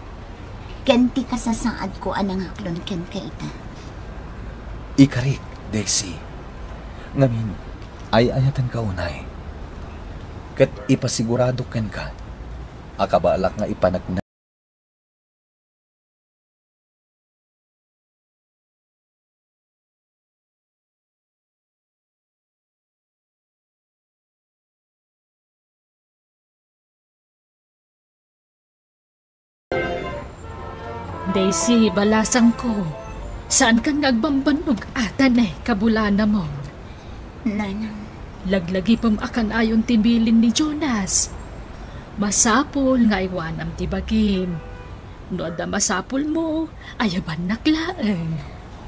ken ti kasasaadko a nangaklon kenka ita. Ikarik, Daisy. Ngamin, ay-ayatenka unay. Ket ipasiguradok kenka a kabaelak nga ipanagna Daisy, balasangko, saankan nga agbambannog ata ne kabulanamon. Nanang. Laglagipem a kanayon ti bilin ni Jonas. Masapul nga aywanam ti bagim. No adda masapulmo, ayabannak laeng.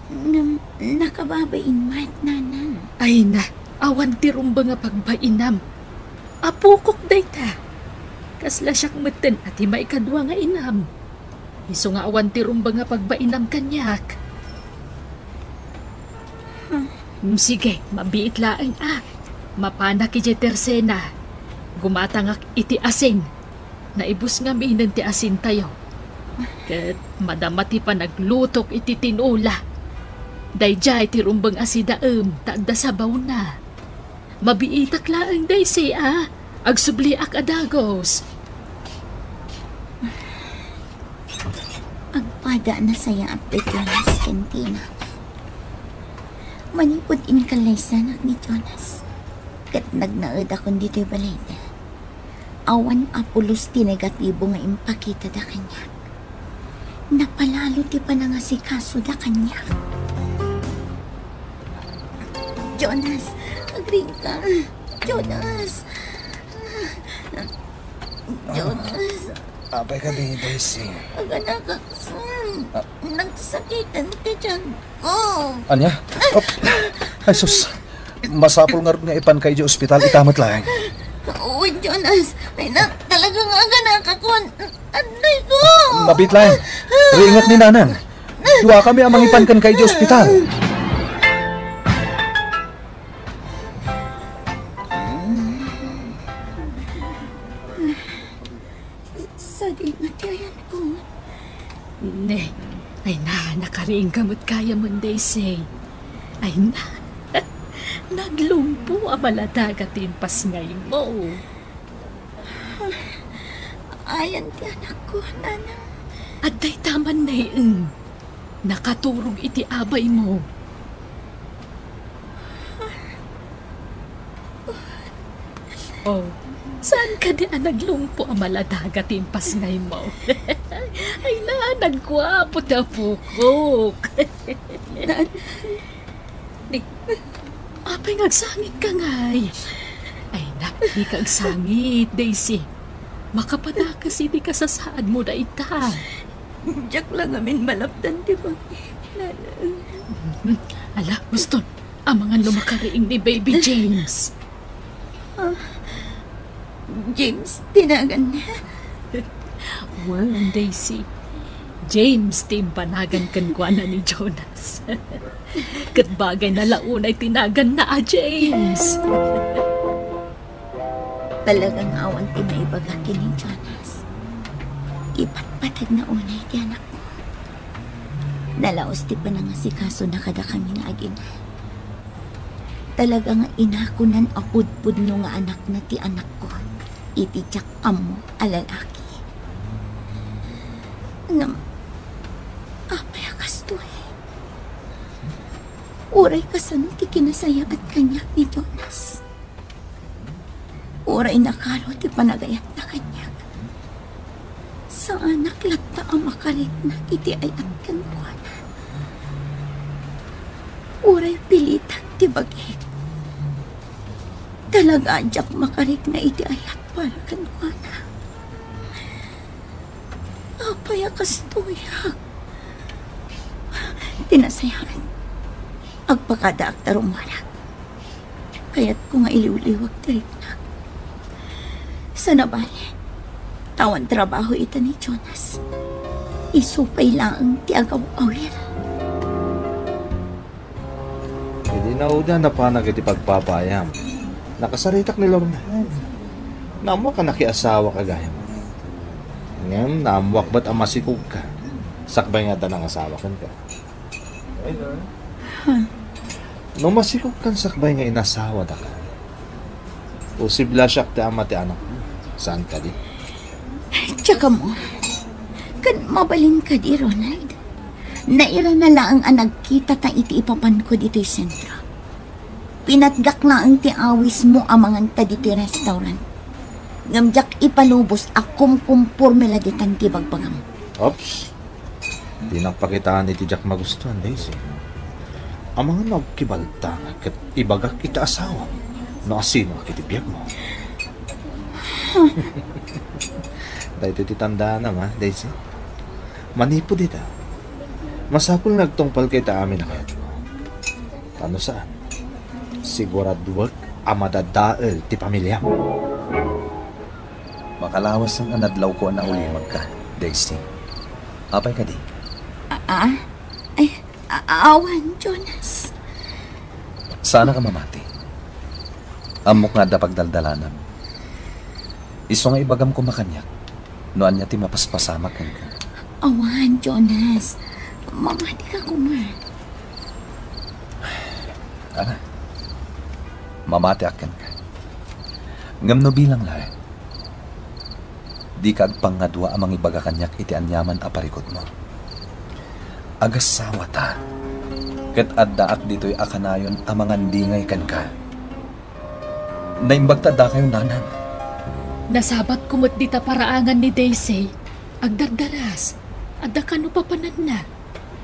Ngem nakababain met, Nanang. Ay na, awan ti rumbeng a pagbainam. Apokok dayta. Kasla siak metten a ti maikadua nga inam. Isu nga awan ti rumbeng a pagbainam kaniak. Hmm. Mm, sige, mabiit laeng a. Mapanak idiay tersena. Gumatangak iti asin. Naibus ngaminen ti asintayo. Ket madama ti panaglutok iti tinola. Daydiay ti rumbeng a sidaem ta adda sabawna. Mabiitak laeng, Daisy, a. Agsubliak a dagus. Agpada a nasayaat ti Jonas ken Tina. Manipud inkallaysanak ni Jonas, ket nagnaedakon ditoy balayda. Awan a pulos ti negatibo nga impakitada kaniak. Napalalo ti panangasikasoda kaniak. Jonas, agriingka. Jonas. Jonas. Apay kadi, Daisy? Aganakak, son. Ah. Nagsakiten ti tiyan ko. Ania? Oh. Ay, sus. Masapul ngarud nga ipanka idiay ospital, ita met laeng. Uy, Jonas. Ay na, talaga nga aganakak, kon. Aday ko! Mabiit laeng. Riingat ni Nanang. Duakami a mangipan kenka idiay ospital. Eh, ay na, nakariingka met gayam, Daisy. Ay na, naglumpo a maladaga ti impasngaymo. Ayan ti anakko, Nanang. Adda ita man, Nay, em. Nakaturog iti abaymo. Oh, saan kadi a naglumpo a maladaga ti impasngaymo? Ay na, nagguapo ti apokok. Nan- Di, apay nga agsangitka ngay? Ay na, dika agsangit, Daisy. Makapadakes iti kasasaadmo dayta. Diak la ngamin malapdan ti bangik, Nanang. Ala, Boston, amangan no makariing ni Baby James. Ah, James ti naganna? Wen, Daisy. James ti imbanagan kenkuana ni Jonas. Ket bagayna la unay ti naganna a James. Talaga nga awan ti maibaga ken ni Jonas. Ipatpateg na unay ti anakko. Nalaus ti panangasikasona kadakami nga agina. Talaga nga inakunan a pudpudno nga anakna ti anakko iti diak ammo a lalaki. Ngem, apay a kastoy? Uray kasano ti kinasayaat kaniak ni Jonas? Uray nakaro ti panagayatna kaniak. Saanak latta a makarikna iti ayat kenkuana. Uray pilitak ti bagik. Talaga a diak makarikna iti ayat para kenkuana. Apay a kastoyak? Ti nasayaat, agpakadaak ta rummuarak. Kayatko nga iliwliwag ti riknak. Sana bale, ta awan trabaho ita ni Jonas. Isu pay laeng ti agaw-awir. Idi nauda napanak iti pagpapaayam, nakasaritak ni Lorna. Naammoak a nakiasawaka gayam. Ngem naammoak met a masikogka, sakbay nga adda nangasawa kenka. Huh. No masikogkan sakbay nga inasawadaka, posible a siak ti ama ti anakmo. Saan kadi? Tsaka mo, ken mabalin kadi, Ronald? Nairana laeng a nagkitata iti ipapanko ditoy sentro. Pinatgak laeng ti awismo a manganta ditoy restaurant. Ngem diak ipalubos a kumkumporme la ditan ti bagbagam. Oops. Dinak pakitaan iti diak magustuan, Daisy. Amangan no agkibalta ket ibagak iti asawam no asimak iti biagmo. Daytoy ti tandaanam, a, Daisy. Manipud ita, masapul nga agtungpalka iti amin a kayatko. Ta no saan, siguraduek a madadael ti pamiliam. Makalawasen a nadlawko a naulimagka, Daisy. Apay kadi? A-, a? Ay, a-, awan, Jonas. Saanak a mamati. Ammok nga adda pagdaldalanam. Isu nga ibagam koma kaniak no ania ti mapaspasamak kenka. Awan, Jonas. Mamatika koma. Ala, mamatiak kenka. Ngem no bilang laeng, dika agpangngadua a mangibaga kaniak iti aniaman a parikutmo. Agasawata, ket addaak ditoy a kanayon a mangandingay kenka. Naimbag ta addakayo, Nanang. Nasabatko met dita paraangan ni Daisy. Agdardaras. Adda kano papananna.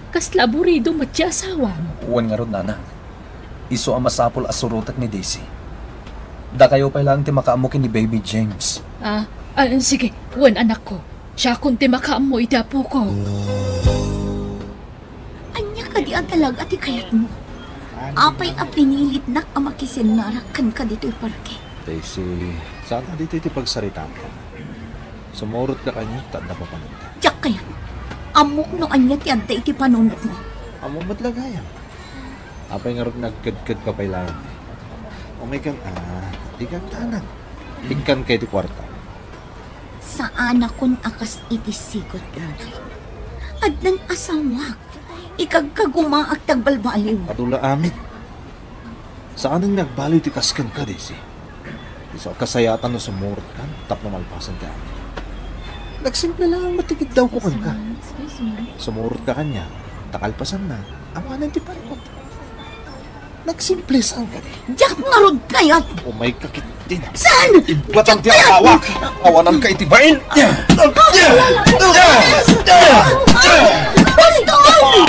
Kasla aburido met ti asawam. Wen ngarud, Nanang. Isu a masapul a surotek ni Daisy. Dakayo pay laeng ti makaammo ken ni Baby James. Ah, ah, sige. Wen, anakko. Siakon ti makaammo iti apoko. Ania kadi a talaga ti kayatmo? Apay a pinilitnak a makisennarak kenka ditoy parke? Daisy, saan a ditoy ti pagsaritaanta. Sumurotka kaniak ta adda papananta. Diak kayat. Ammok no ania ti adda iti panunotmo. Ammom met la gayam. Apay ngarud nga agkedkedka pay laeng? Umaykan, ah, dika agtanag. Ikkanka iti kuarta. Saanakon a kas iti sigud, Ronald. Addan asawak. Ikagkagumaak ti agbalbaliw. Adu la amin. Saanen nga agbaliw ti kas kenka, Daisy. Isu a kasayatan no sumurot ka tapno malpasen ti amin. Nagsimple lang met ti kiddawko kenka. Sumurot ka kaniak, ta kalpasanna, awanen ti parikut. Nagsimple saan kadi? Diak ngarud kayat! Umayka ketdin. Saan? Ibbatan ti asawak! Awananka iti bain! Baston!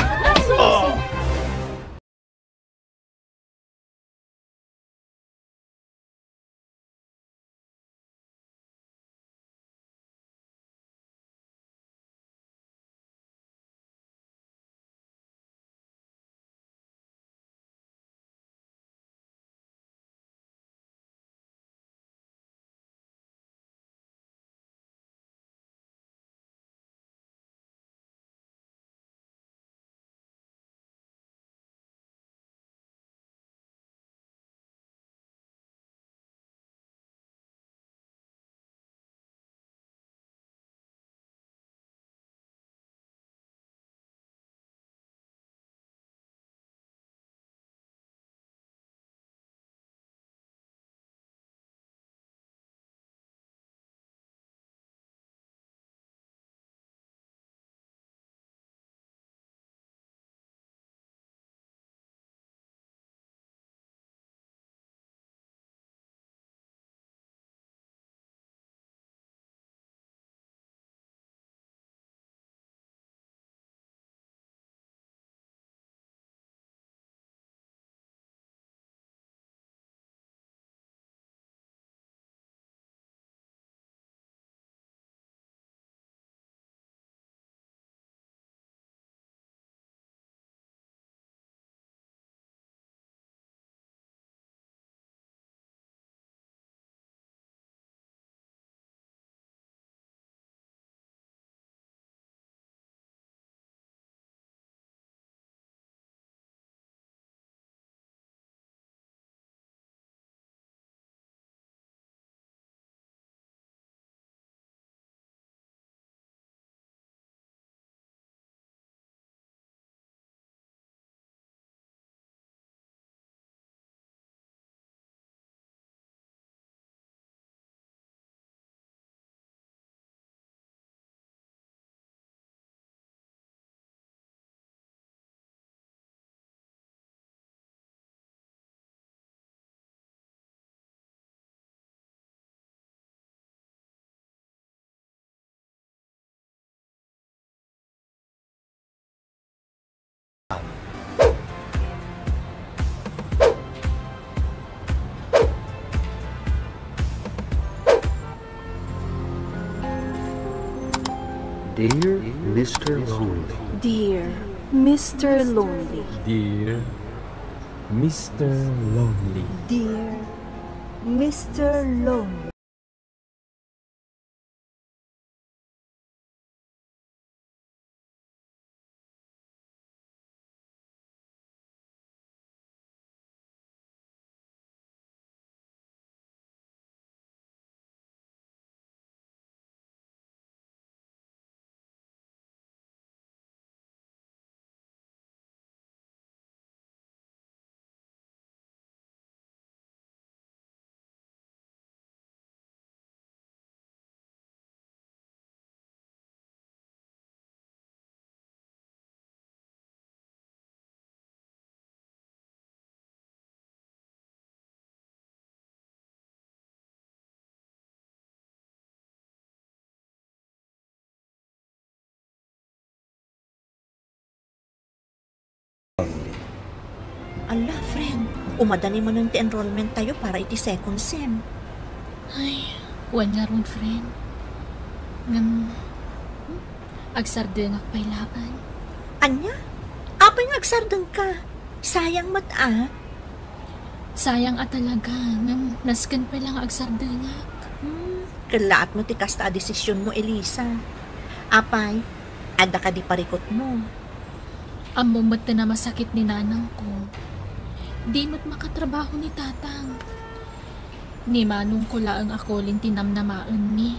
Dear Mister Lonely. Dear Mister Lonely. Dear Mister Lonely. Dear Mister Lonely. Ala, friend, umada ni manen ti enrollment tayo para iti second sem. Ay, wen ngarud, friend. Ngem, agsardengak pay laeng. Ania? Apay nga agsardengka? Sayang met a. Sayang a talaga, ngem nasken pay la nga agsardengak. Hmm, kellaat met ti kasta a desisionmo, Elisa. Apay, adda kadi parikutmo? Ammom met ti namasakit ni nanangko. Di met makatrabaho ni tatang. Ni manongko laeng a kolin ti namnamaenmi.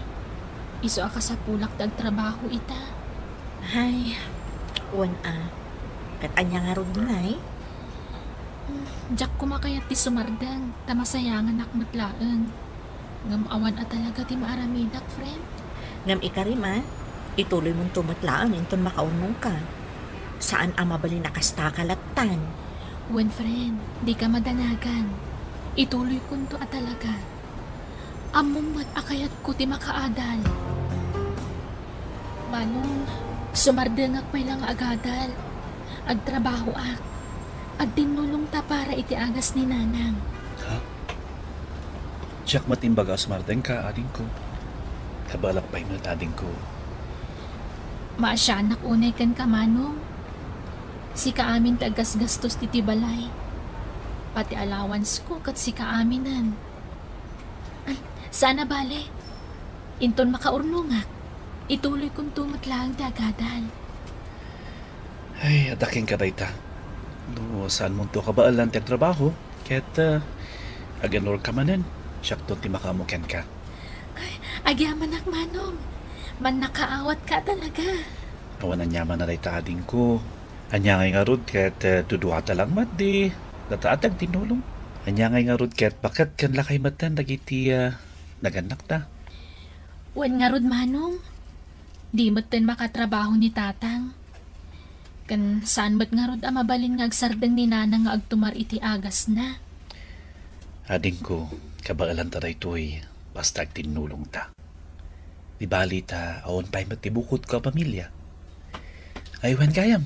Isu a kasapulak ti agtrabaho ita. Ay, Wen a, ket ania ngarud ngay? Diak koma kayat ti sumardeng, ta masayanganak met laeng. Ngem awan a talaga ti maaramidak, friend. Ngem ikarim a, ituloymonto met laeng inton makaurnongka. Saan a mabalin a kasta ka lattan. Wen, friend, dika madanagan. Ituloykonto a talaga. Ammom met a kayatko ti makaadal. Manong, sumardengak pay la nga agadal. Agtrabahoak. Agtinnulongta para iti agas ni Nanang. Ha? Diak met imbaga a sumardengka, adingko. Kabaelak pay met, adingko. Maasianak unay kenka, Manong. Sika amin ti aggasgastos iti balay. Pati allowance ko ket sika aminen. Ay, saan a bale. Inton makaurnongak, ituloykonto met laeng ti agadal. Ay, adda kenka dayta. No saanmonto kabaelan ti agtrabaho, ket, ah, aganurka manen, siakton ti makaammo kenka. Ay, agyamanak, Manong. Mannakaawatka talaga. Awan aniaman a dayta, adingko. Ania ngay ngarud ket, eh, duduata lang met ti dataat ti agtinnulong. Ania ngay ngarud ket baket ken lakay metten dagiti, eh, nagannakta. Wen ngarud, Manong, di metten makatrabaho ni Tatang. Ken saan met ngarud a mabalin nga agsardeng ni Nanang nga agtumar iti agasna. Adingko, kabaelanta daytoy, basta agtinnulongta. Di bali ta awan pay met ti bukodko a pamilia. Ay, wen gayam.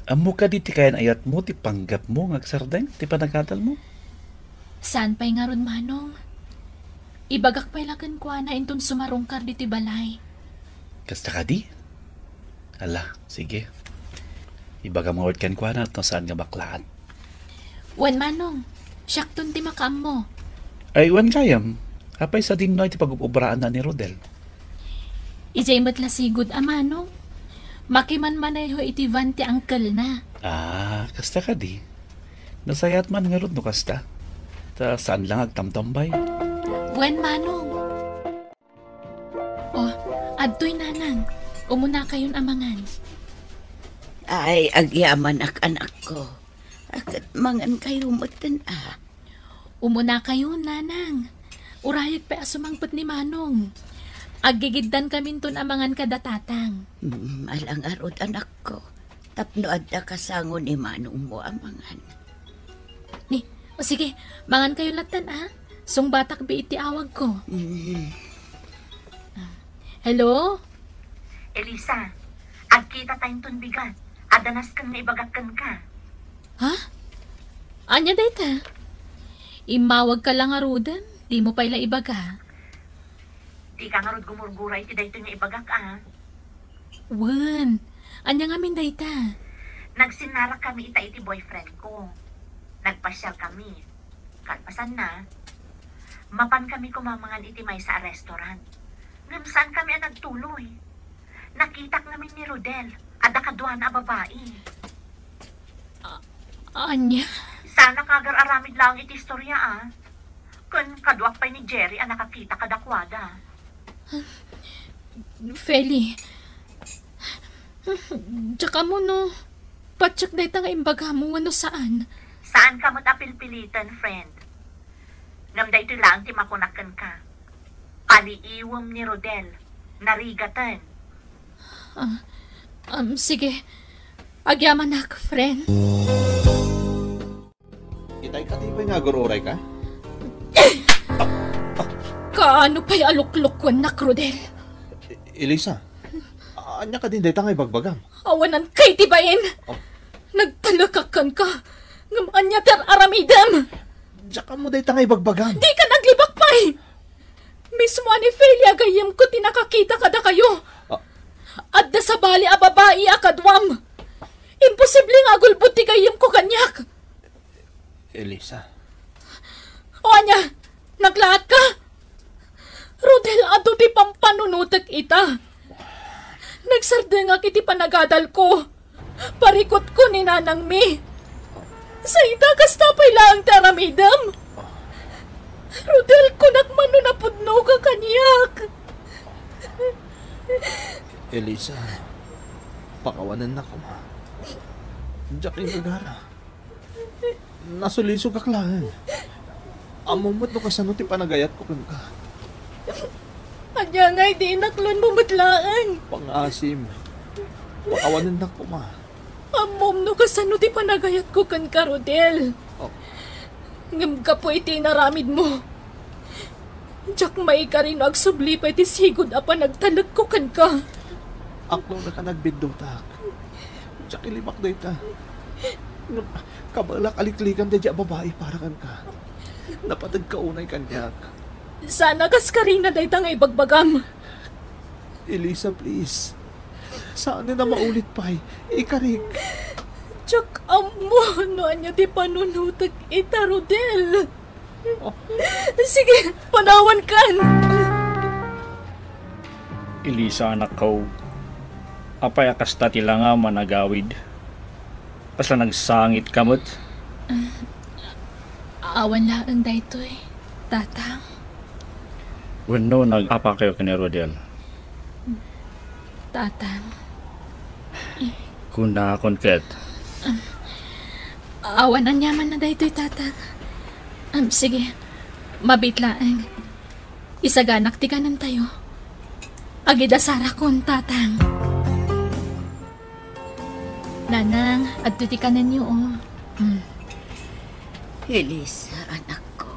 Ammo kadi ti kayan-ayatmo ti panggepmo nga agsardeng ti panagadalmo? Saan pay ngarud, Manong. Ibagak pay la kenkuana inton sumarungkar ditoy balay. Kasta kadi? Ala, sige. Ibagam ngarud kenkuana no saan nga baklaat. Wen, Manong, siakton ti makaammo. Ay, wen gayam, apay sadinno ti pagub-obraanna ni Rodel? Idiay met la sigud a, Manong. Makimanmaneho iti van ti angkelna. Ah, kasta kadi. Nasayaat man ngarud no kasta. Ta saan lang agtamtambay. Wen, Manong. Oh, adtoy, Nanang. Umunakayon a mangan. Ay, agyamanak, anakko. A, ket mangan kayo metten, a. Umunakayon, Nanang. Urayek pay a sumangpet ni Manong. Aggigiddan kaminton a mangan kada Tatang. Mm, ala ngarud, anakko. Tapno adda kasango ni Manongmo a mangan. Ni, o sige, mangan kayo lattan, a. Sungbatak bi iti awagko. Mm. Hello? Elisa, agkita tayo ton bigat. Adda nasken nga ibagak kenka. Ha? Ania dayta? Immawagka la ngaruden, dimo pay la ibaga. Dika ngarud gumurgura iti daytoy nga ibagak, a. Wen, ania ngamin dayta? Nagsinnarak kami ita iti boyfriend ko. Nagpasiar kami. Kalpasanna, mapan kami kumamangan iti maysa a restaurant. Ngem saan kami a nagtuloy. Nakitak ngamin ni Rodel, adda kaduana a babai. A-, ania? Saan a kagar-aramid laeng iti istorya, a. Ken kaduak pay ni Jerry a nakakita kadakuada. Feli, diak ammo no patiek dayta nga imbagam wenno saan. Saanka met a pilpiliten, friend. Ngem daytoy laeng ti makunak kenka. Paliiwem ni Rodel. Narigaten. Ah, um, sige. Agyamanak, friend. Itay, kadi pay nga agur-urayka? Kaano pay a luklukkuennak, Rodel? E-, Elisa, ania kadi dayta nga ibagbagam? Awanan kay ti bain! Oh. Nagtalekak kenka, ngem ania ti ar-aramidem? Diak ammo dayta nga ibagbagam. Dika naglibak pay! Mismo a ni Felia gayyemko ti nakakita kadakayo. Ah. Adda sabali a babai a kaduam. Imposible nga agulbod ti gayyemko kaniak. Elisa. O ania? Naglaatka? Rodel, adu ti pampanunotek ita. Nagsardengak iti panagadalko. Parikutko ni nanangmi. Sa ita, kasta pay laeng ti aramidem. Rodel, kunak man no napudno ka kaniak. Elisa. Pakawanennak koma. Diak inggagara. Nasulisogak laeng. Ammom met no kasano ti panagayatko kenka. Ania ngay ti inaklonmo met laeng? Pangaasim. Pakawanennak koma. Ammom no kasano ti panagayatko kenka, Rodel. Oh. Ngem gapu iti inaramidmo, diak maikari no agsubli pay ti sigud a panagtalekko kenka. Aklonka a nagbiddutak. Diak ilimak dayta. Ngem kabaelak a liklikan daydiay a babai para kenka. Napateg ka unay kaniak. Sana kas karina dayta nga ibagbagam. Elisa, please. Saanen a maulit pay. Ikarik. Diak ammo no ania ti panunotek ita, Rodel. Oh. Sige, panawankan. Elisa, anakko, apay a kasta ti langam a nagawid? Kasla nagsangit ka met? Awan laeng daytoy, Tatang. Wenno nag-apakayo ken ni Rodel? Tatang. Kunakon ket. Awan aniamanna daytoy, Tatang. Am, sige, mabiit laeng. Isaganak ti kanentayo. Agidasarakon, Tatang. Nanang, adto ti kanenyo, oh. Mm. Elisa, anakko.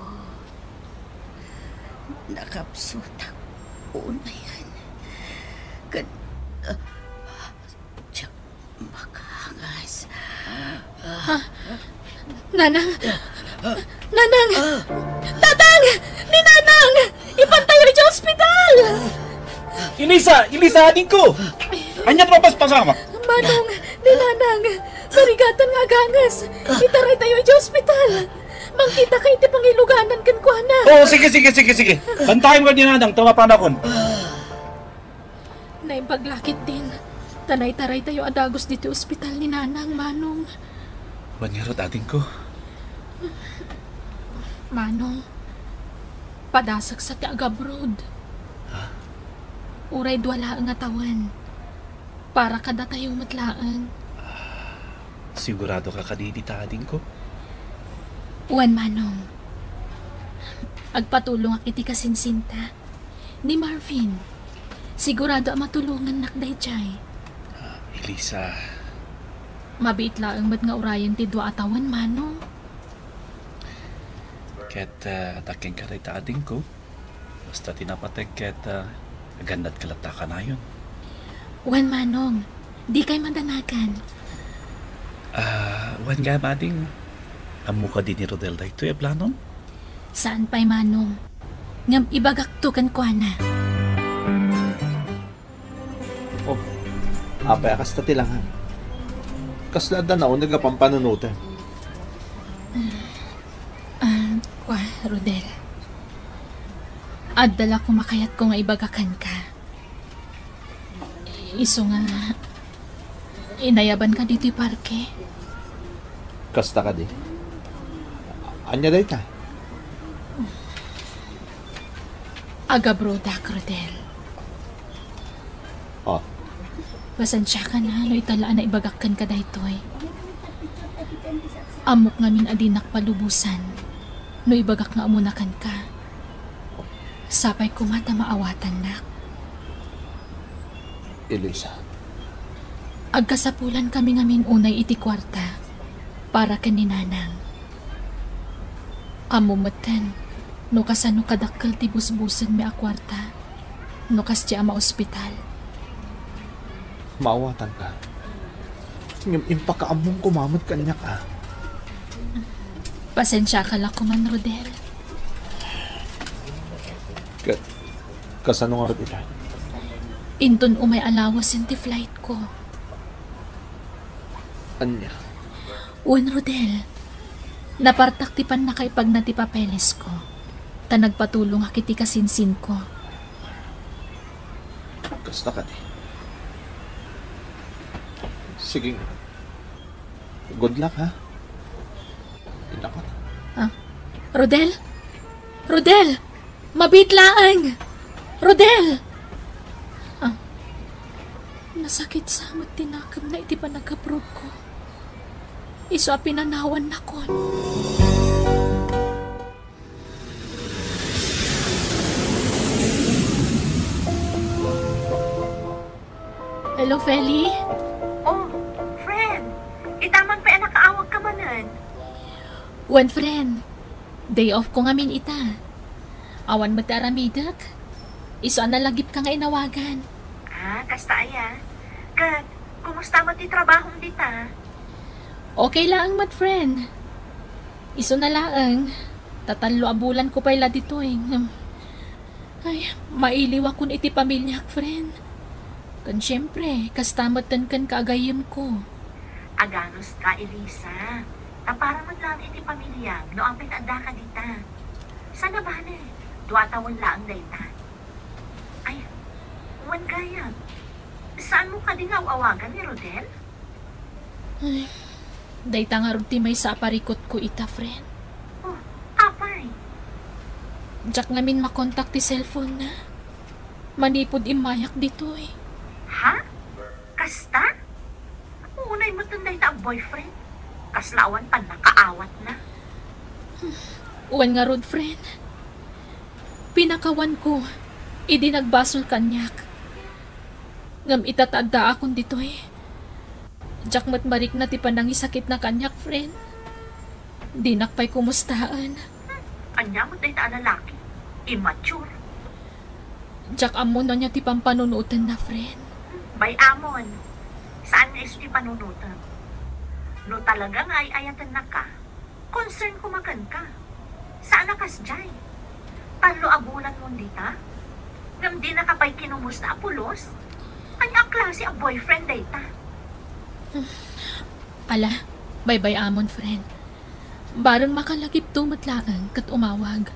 Nakapsutak unayen. Ken, ah, diak makaangas. Ah. Nanang! Nanang! Tatang! Ni Nanang! Ipantayo iti ospital! Elisa! Elisa, adingko! Ania ti mapaspasamak? Manong, ni Nanang! Narigatan nga aganges! Itaraytayo iti ospital! Mangkitaka iti pangiluganan kenkuana! Oo, sige, sige, sige, sige! Bantayan ko ni Nanang, ta mapanakon. Naimbag la ketdin, ta naitaraytayo a dagus ditoy ospital ni Nanang, Manong. Wen ngarud, adingko. Manong, padasek sa ti agabroad. Ha? Uray dua laeng a tawen. Para kadatayo met laeng. Sigurado ka kadi dita, adingko? Wen, Manong. Agpatulongak iti kasinsinta. Ni Marvin, sigurado a matulongannak daydiay. Ah, Elisa. Mabiit laeng met nga urayen ti dua a tawen, Manong. Ket, ah, adda kenka dayta, adingko. Basta ti napateg ket, ah, agannadka latta kanayon. Wen, Manong, dikay madanagan. Ah, wen gayam, ading. Ammo kadi ni Rodel daytoy a planom? Saan pay, Manong. Ngem ibagakto kenkuana. Oh, apay a kasta ti langam? Kasla adda nauneg a pampanunotem? Ah, kua, Rodel. Adda la koma kayatko nga ibaga kenka. Isu nga, inayabanka ditoy parke. Kasta kadi? Ania dayta? Agabrodak, Rodel. Oh. Pasensiakan no ita la a naibagak kenka daytoy. Ammok ngamin a dinak palubosan no ibagak nga umuna kenka. Sapay koma ta maawatannak. Elisa. Agkasapulan kami ngamin unay iti kuarta para ken ni Nanang. Ammo metten no kasano kadakkel ti busbusenmi a kuarta no kasdiay a maospital. Maawatanka. Ngem impakaammom koma met kaniak, a. Pasensiaka la koman, Rodel. Ka-, kasano ngarud ita? Inton umay a lawasen ti flightko. Ania? Wen, Rodel, napartak ti pannakaipagna ti papelesko, ta nagpatulongak iti kasinsinko. Kasta kadi. Sige nga. Good luck, ha? Inakot. Ah, Rodel? Rodel! Mabiit laeng! Rodel! Ah, Sakit sa met ti nakemna iti panagkaprobko. Isu a pinanawannakon. Hello, Feli? Oh, friend. Ita man pay a nakaawagka manen. Wen, friend. Day off ko ngamin ita. Awan met ti aramidek. Isu a nalagipka nga inawagan. Ah, kasta aya. Ket, kumusta met ti trabahom dita? Okay laeng met, friend. Isu na laeng. Tatallo a bulan ko pay la ditoy. Ngem, ay, mailiwakon iti pamiliak, friend. Ken siempre, kasta metten ken kaagayemko. Aganuska, Elisa. Ta para met laeng iti pamiliam no apay ta addaka dita. Saan a bale, dua tawen laeng dayta. Ay, wen gayam. Saanmo kadi nga aw-awagan ni Rodel? Ay, dayta ngarud ti maysa a parikutko ita, friend. Oh, apay? Diak ngamin makontak ti cellphone na. Manipud immayak ditoy. Ha? Kasta? Unay metten dayta a boyfriend. Kasla awan pannakaawatna. Wen ngarud, friend. Pinakawanko, idi nagbasol kaniak. Ngem ita ta addaakon ditoy. Diak met marikna ti panangisakitna kaniak, friend. Dinak pay kumustaen. Ania met dayta a lalaki? Immature. Diak ammo no ania ti pampanunotenna, friend. Bay-amon. Saan nga isu ti panunotem? No talaga nga ay-ayatennaka, concern koma kenka. Saan a kasdiay? Tallo a bulanmon dita? Ngem dinaka pay kinumusta a pulos? Ania a klase a boyfriend dayta? Ala, baybay-amon, friend. Bareng makalagipto met laeng ket umawag.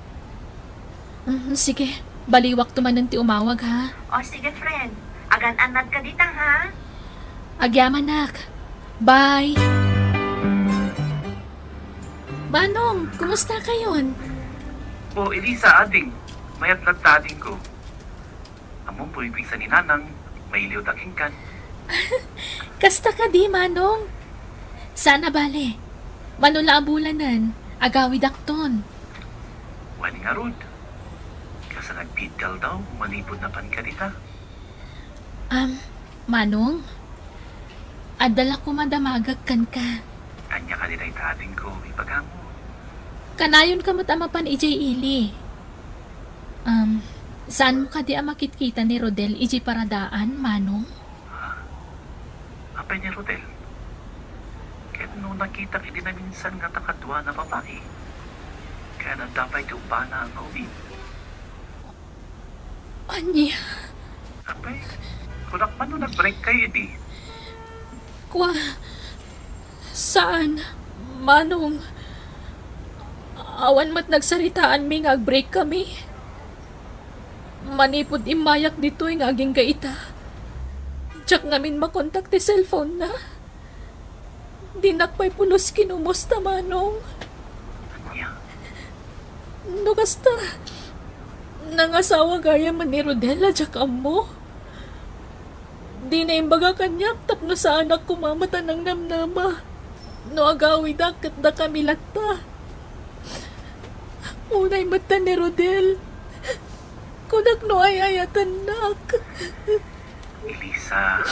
Mm, sige, baliwakto manen ti umawag, ha? O, sige, friend. Agan-annadka dita, ha? Agyamanak. Bye. Manong, kumusta kayon? O, Elisa, ading. Mayat latta, adingko. Ammom, pumipigsa ni Nanang, mailiwda kenkan. Kasta kadi, Manong? Saan a bale. Mano la a bulanen, agawidakton. Wen ngarud. Kas a nagbiddal daw, manipud napanka dita. Am, Manong, adda la koma damagek kenka. Ania kadi dayta, adingko, ibagamon? Kanayonka met a mapan idiay ili. Um, saanmo kadi a makitkita ni Rodel idiay paradaan, Manong? Ha? Apay ni Rodel? Ket no nakitak idi naminsan ngata kaduana a babai, ken adda pay ti ubbana nga ubing. Ania? Apay, kunak man no nag-break kayo idi? Kua, saan, Manong. Awan met nagsaritaanmi nga ag-break kami. Manipud immayak ditoy nga agingga ita, diak ngamin makontak ti cellphone na. Dinak pay pulos kinumusta, Manong. Ania? No kasta, nangasawa gayam ni Rodel a diak ammo. Dina imbaga kaniak tapno saanak koma met a nangnamnama no agawidak ket dakami latta. Unay met ta ni Rodel. Kunak no ay-ayatennak. Elisa,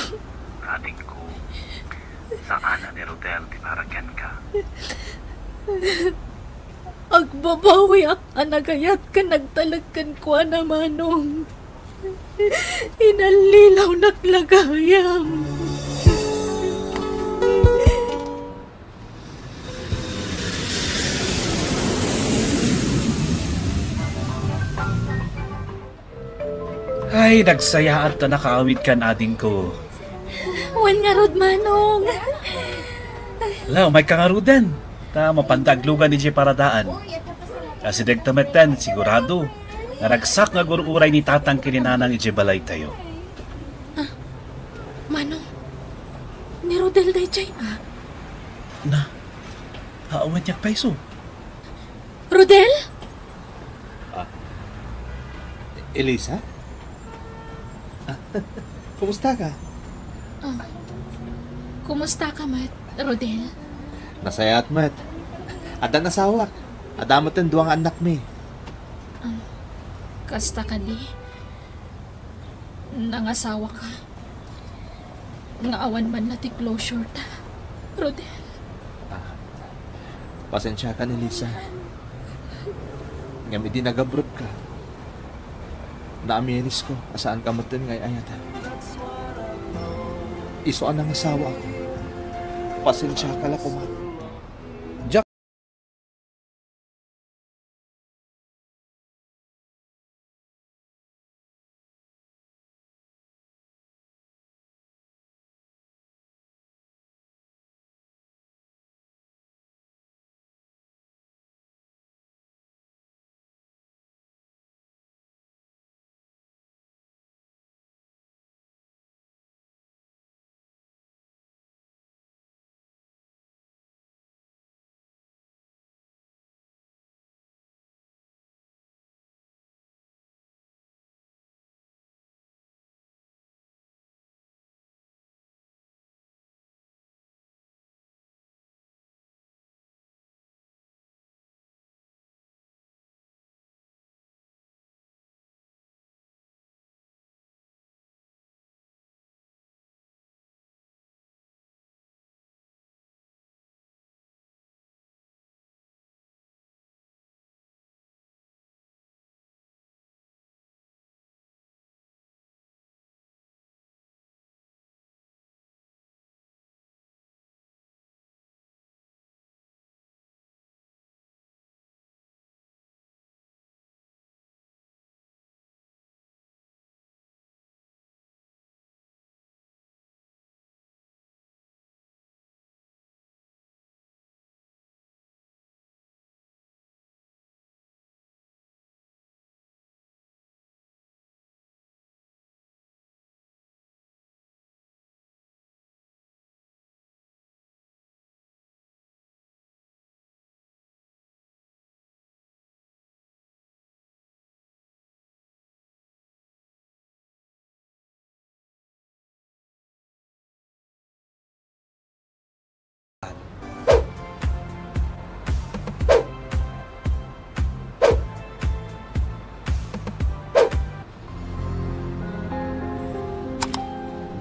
adingko, saan a ni Rodel ti para kenka. Agbabawiak a nagayat ken nagtalek kenkuana, Manong. Inallilawnak la gayam. Ay, nagsayaat ta nakaawidkan, adingko. Wen ngarud, Manong. La, umayka ngaruden. Ta mapanda aglugan idiay paradaan. Asidegta metten, sigurado nga ragsak nga agur-uray ni Tatang ken ni Nanang idiay balaytayo. Ah, Manong, ni Rodel daydiay, ah. Na, awan niya payso. Rodel? Ah, Elisa? Ah, kumusta ka? Ah, kumusta ka met, Rodel? Nasayaat met. Addan asawak. Adda met dua nga annakmi. Ah, kasta kadi? Nangasawa ka? Nga awan man la ti closure ta, Rodel. Ah, pasensiakan, Elisa. Ngem idi nagabroad ka, naamirisko a saan ka metten nga ay-ayaten. Isu a nangasawaak, pasensiaka la koma. Diak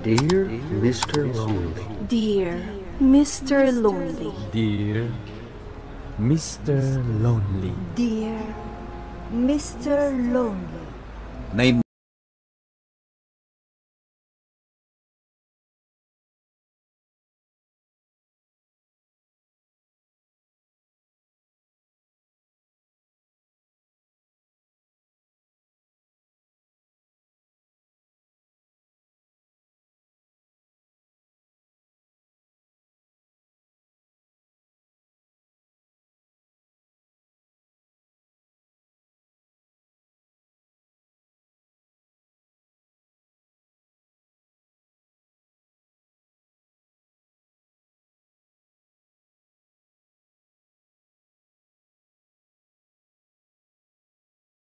Dear Mister Lonely. Dear Mister Lonely. Dear Mister Lonely. Dear Mister Lonely. Nay-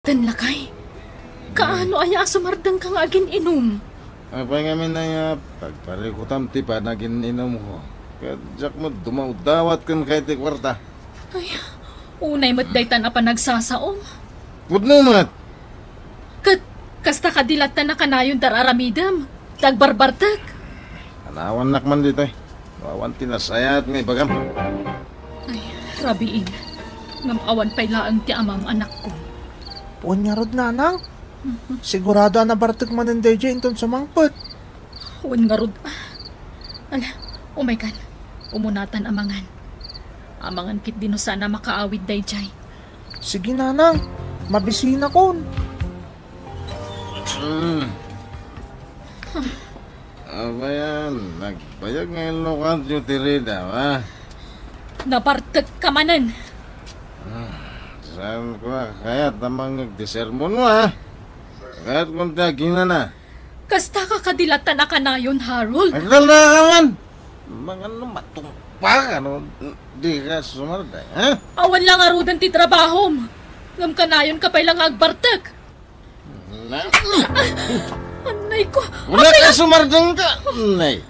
Ten lakay, kaano aya a sumardengka nga agin-inum? Apay ngamin aya, pagparikutam ti panagin-inumko. Ket diak met dumawdawat ken kayat ti kuarta. Ay, unay met daytan a panagsasaom. Pudno met! Ket kasta kadi latta a kanayon ti ar-aramidem, ti agbarbartek. Anawannak man ditoy. Awan ti nasayaat nga ibagam. Ay, rabiin. Ngem awan pay laeng ti amam, anakko. Wen ngarud, nanang. Mhm. Sigurado a nabartek manen daydiay inton sumangpet. Wen ngarud. Ala, umaykan. Umunatan a mangan. Amangan ketdi no saan a makaawid daydiay. Sige, nanang. Mabisinakon. Mm. Abayan, nagbayag nga inlukatyo ti Rida, ha? Nabartekka manen. Ah, saan ko a kayat a mangngeg ti sermonmo, ha? Kayat kon ti aginana. Kasta ka kadi latta a kanayon, Harold. Agdaldalaka man! Mangano matungpal ka no dika sumardeng, ha? Awan la ngaruden ti trabahom. Ngem kanayonka pay la nga agbartek. Na- Anay ko! Wala ka sumardengka, nay.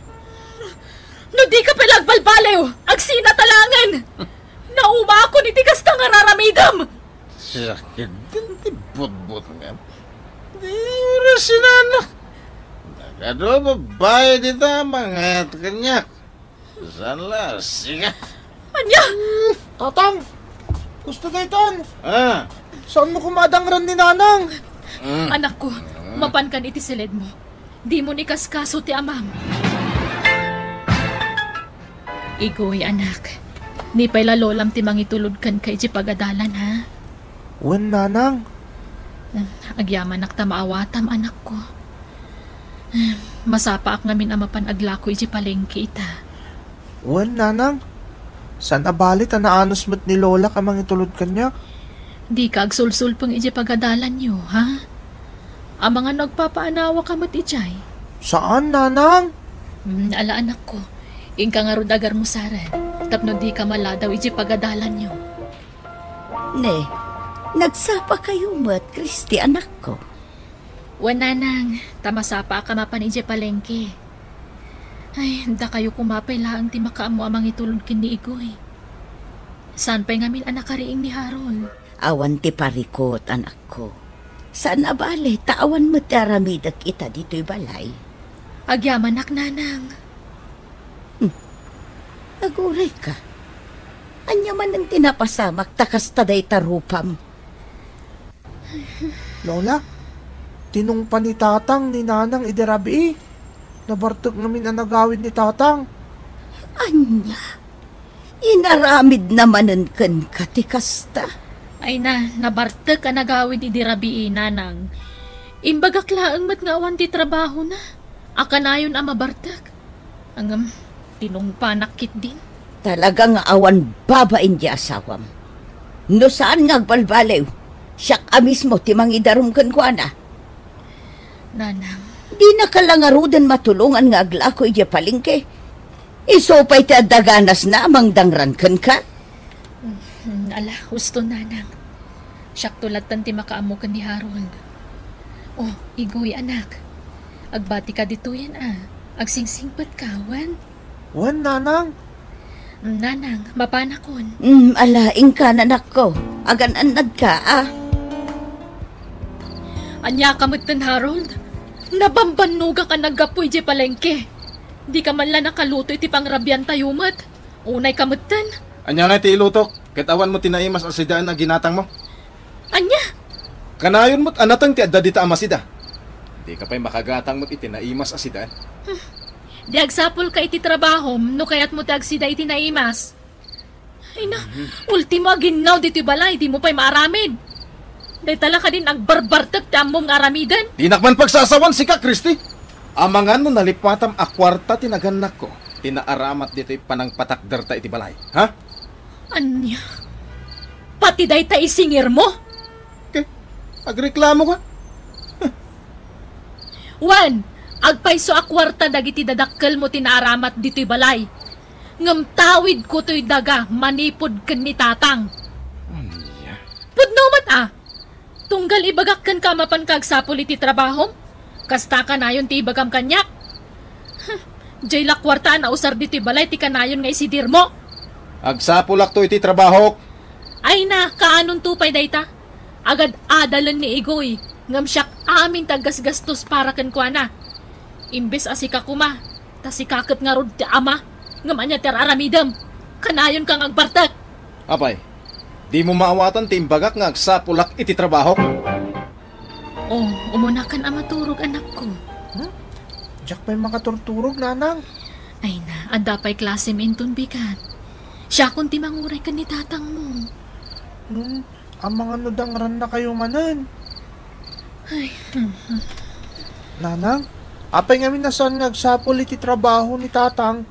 No dika pay la agbalbaliw, agsina ta laengen! Naumakon iti kasta nga raramidem! Sakit din ti butbutngem. Di oras inanak. Nagadu a babai dita mangayat kaniak. Saan la, sikat. Ania? Tatang! Gusto daytan! Ah! Saanmo koma a dangran ni Nanang? Mm. Anakko, mapankan iti siledmo. Dimon ikaskaso ti amam. Igoy, anak. Ni pay la lolam ti mangitulod kenka iti pagadalan, ha? Wen, Nanang. Agyamanak ta maawatam, anakko. Masapaak ngamin a mapan aglako iti palengke ita. Wen, Nanang. Saan a bali ta naanus met ni Lolak a mangitulod kaniak. Dika agsulsulpeng iti pagadalanyo, ha? Amangan no agpapaanawaka met idiay. Saan, Nanang? Hmm, ala, anakko. Inka ngarud agarmusaren, tapno dika maladaw iti pagadalanyo. Ne, nagsapakayo met, Christy, anakko? Wen, Nanang, ta masapaak a mapan idiay palengke. Ay, dakayo koma pay laeng ti makaammo a mangitulod ken ni Igoy. Saan pay ngamin a nakariing ni Harold? Awan ti parikut, anakko. Saan a bale, ta awan met ti aramidek ita ditoy balay. Agyamanak, Nanang. Hmm. Agurayka. Ania manen ti napasamak ta kasta dayta rupam? Lola, tinungpa ni Tatang ni Nanang idi rabii. Nabartek ngamin a nagawid ni Tatang. Ania? Inaramidna manen kenka ti kasta? Ay na, nabartek a nagawid idi rabii, Nanang. Imbagak laeng met nga awan ti trabahona, a kanayon a mabartek. Ngem, tinungpanak ketdin. Talaga nga awan babain ti asawam. No saan nga agbalbaliw, siak a mismo ti mangidarum kenkuana. Nanang. Dinaka la ngaruden matulongan nga aglako idiay palengke. Isu pay ti adda ganasna a mangdangran kenka. Hmm, ala, husto, Nanang. Siakto latta ti makaammo ken ni Harold. Oh, Igoy, anak. Agbatika ditoyen a. Agsingsingpetka, wen? Wen, Nanang. Hmm, Nanang, mapanakon. Hmm, ala, inka, anakko. Agan-annadka, a. Aniaka metten, Harold? Nabambannogak a naggapu idiay palengke. Dika man la nakaluto iti pangrabiantayo met. Unayka metten. Ania ngay ti ilutok? Ket awan met ti naimas a sidaen a ginatangmo? Ania? Kanayon met a nateng ti adda dita a masida. Dika pay makagatang met iti naimas a sidaen. Hmm. Di agsapulka iti trabahom no kayatmo ti agsida iti naimas. Ay na, ultimo a ginnaw ditoy balay, dimo pay maaramid. Dayta la kadin agbarbartek ti ammom nga aramiden. Dinak man pagsasawan sika, Christy. Amangan no nalipatam a kuarta ti nagannakko ti naaramat ditoy panangpatakderta iti balay, ha? Ania? Pati dayta isingirmo? Ke, agreklamo ka? Wen, agpayso a kuarta dagiti dadakkelmo ti naaramat ditoy balay. Ngem tawidko toy daga manipud ken ni Tatang. Ania? Pudno met a! Tunggal ibagak kenka a mapanka agsapul iti trabahom? Kasta kanayon ti ibagam kaniak? Huh, diay la kuarta a nausar ditoy balay ti kanayon nga isidirmo. Agsapulakto iti trabahok. Ay na, kaanonto pay dayta? Agad-adalen ni Igoy, ngem siak amin ti aggasgastos para kenkuana. Imbes a sika koma, ta sika ket ngarud ti ama, ngem ania ti ar-aramidem? Kanayonka nga agbartek. Apay, dimo maawatan ti imbagak nga agsapulak iti trabahok? Oh, umunakan a maturog, anakko. Hmm? Diak pay makaturturog, Nanang. Ay na, adda pay klasem inton bigat. Siakon ti manguray ken ni tatangmo. Hmm, amangan no dangrannakayo manen. Ay, hmm, hmm. Nanang, apay ngamin a saan nga agsapul iti trabaho ni Tatang?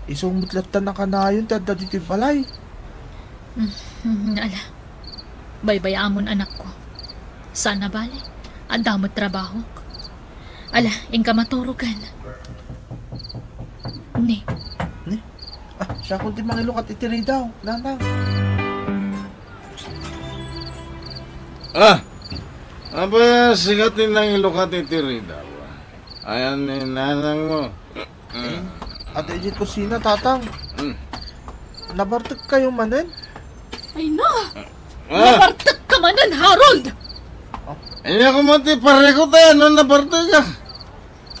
Isu met latta a kanayon ti adda ditoy balay. Hmm, hmm, ala. Baybay-amon, anakko. Saan a bale, adda met trabahok. Ala, inka maturogen. Ni. Ni? Ah, siakon ti mangilukat iti ridaw, Nanang. Ah! Aba, sika ti nangilukat iti ridaw. Ayan ni nanangmo. Eh, Adda idiay kusina, Tatang. Hmm. Nabartekkayo manen? Ay na! Ah! Nabartekka manen, Harold! Ania koma ti parikut a no nabartekka?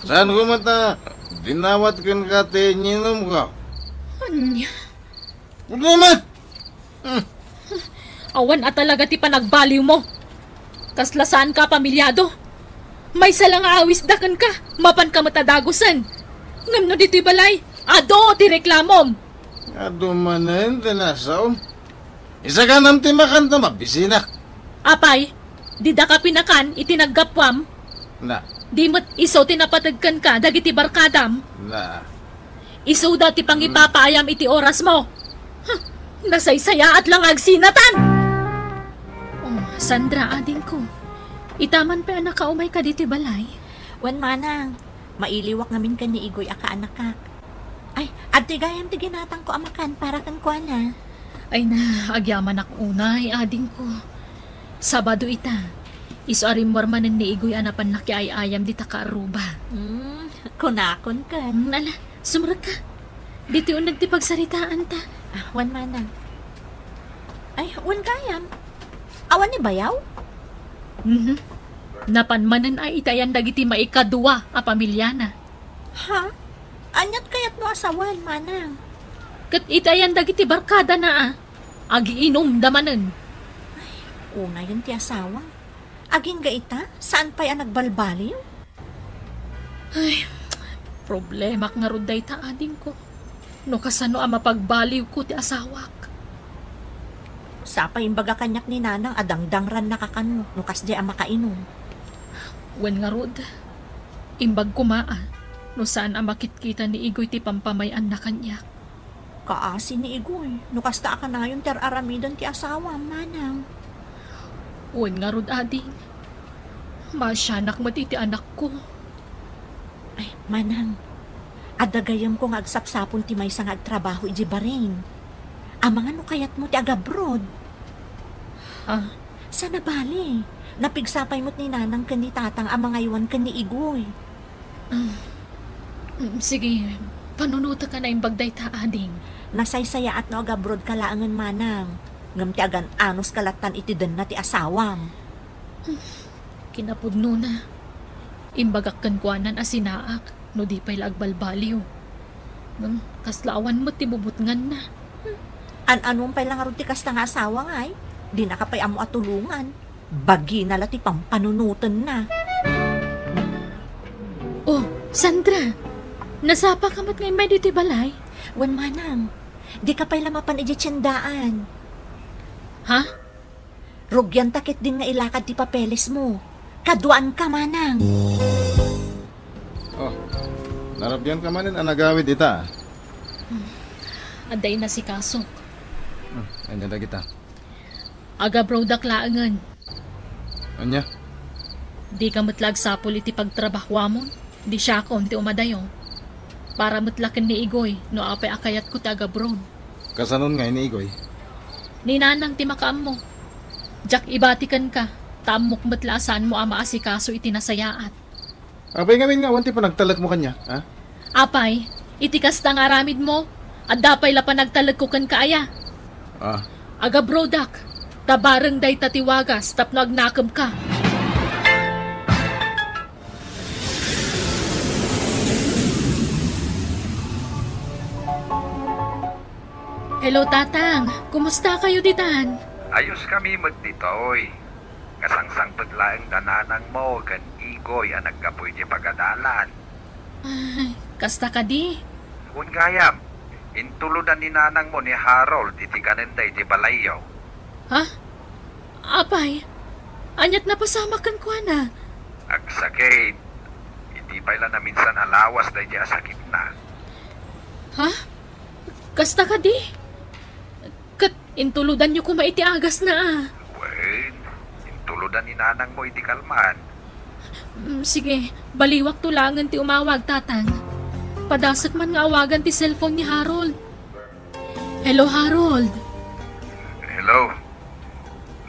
Saan koma ta dinawat kenka ti ininumko? Ania? Ano man? Hmm. Awan a talaga ti panagbaliwmo. Kasla saanka a pamilyado. Maysa la nga awisda kenka, mapanka met a dagusen. Ngem no ditoy balay, adu ti reklamom. Adu manen ti nasaom. Isaganam ti makan ta mabisinak. Apay, didaka pinakan iti naggapuam? Na. Di met isu ti napateg kenka dagiti barkadam? Na. Isuda ti pangipapaayam iti orasmo. Huh, nasaysayaat la nga agsinatan! Oh, Sandra, adingko. Ita man pay a nakaumayka ditoy balay? Wen, manang. Mailiwak ngamin ken ni Igoy a kaanakak. Ay, adtoy gayam ti ginatangko a makan para kenkuana. Ay na, agyamanak unay, adingko. Sabado ita. Isu a rimmuar manen ni Igoy a napan nakiay-ayam dita kaarruba. Hmm, kunakon ket. Hmm, ala, sumrekka. Ditoy uneg ti pagsaritaanta. Ah, wen, manang. Ay, wen gayam. Awan ni bayaw? Mhm. Napan manen a itayan dagiti maikadua a pamilyana. Ha? Aniat kayatmo a sawen, manang? Ket itayan dagiti barkadana a agiinumda manen. Ay, unayen ti asawa. Agingga ita, saan pay a nagbalbaliw? Ay, problemak ngarud dayta, adingko. No kasano a mapagbaliwko ti asawak? Sapay imbaga kaniak ni nanang a dangdangrannaka kano no kasdiay a makainum. Wen ngarud, imbag koma a no saan a makitkita ni Igoy ti pampamay-anna kaniak. Kaasi ni Igoy, no kasta a kanayon ti ar-aramiden ti asawam, manang. Wen ngarud, ading. Maasianak met iti anakko. Ay, manang, adda gayyemko nga agsapsapul ti maysa nga agtrabaho idiay Bahrain. Amangan no kayatmo ti agabroad. Ah? Saan a bale, napigsa pay met ni nanang ken ni tatang a mangaywan ken ni Igoy. Ah, mm, sige, panunotek a naimbag dayta, ading. Nasaysayaat no agabroadka laengen, manang, ngem ti agan-anuska lattan iti denna ti asawam. Kinapudnona, imbagak kenkuanan a sinaak no di pay la agbalbaliw. Ngem kasla awan met ti bubutnganna. An-anuem pay la ngarud ti kasta nga asawa ngay? Dinaka pay ammo a tulongan. Bagina la ti pampanunotenna. Oh, Sandra! Nasapaka met nga immay ditoy balay? Wen, manang. Dika pay la mapan idiay tiendaan. Ha? Rugianta ketdin nga ilakad ti papelesmo. Kaduaanka, manang. Oh, narugianka manen a nagawid ita. Adda inasikasok. Hmm, ania dagita? Agabroadak laengen. Ania? Dika met la agsapul iti pagtrabahoamon? Di siakon ti umadayo. Para met la ken ni Igoy no apay a kayatko ti agabroad. Kasanon ngay ni Igoy? Ni Nanang ti makaammo. Diak ibati kenka, ta ammok met la a saanmo a maasikaso iti nasayaat. Apay ngamin nga awan ti panagtalekmo kaniak, ha? Apay, iti kasta nga aramidmo, adda pay la panagtalekko kenka aya? Ah. Agabroadak, ta bareng dayta ti wagas tapno agnakemka. Hello, Tatang. Kumusta kayo ditan? Ayos kami met ditoy. Kasangsangpet laeng da nanangmo ken Igoy a naggapu iti pagadalan. Ay, kasta kadi? Wen gayam, intulodan ni nanangmo ni Harold iti kanenda iti balayyo. Ha? Apay, aniat napasamak kenkuana? Agsakit. Idi pay la naminsan a lawas daydi a sakitna. Ha? Kasta kadi? Ket intulodanyo koma iti agasna a. Wen, intulodan ni nanangmo iti kalman. Mm, sige, baliwakto laengen ti umawag, Tatang. Padasek man nga awagan ti cellphone ni Harold. Hello, Harold. Hello.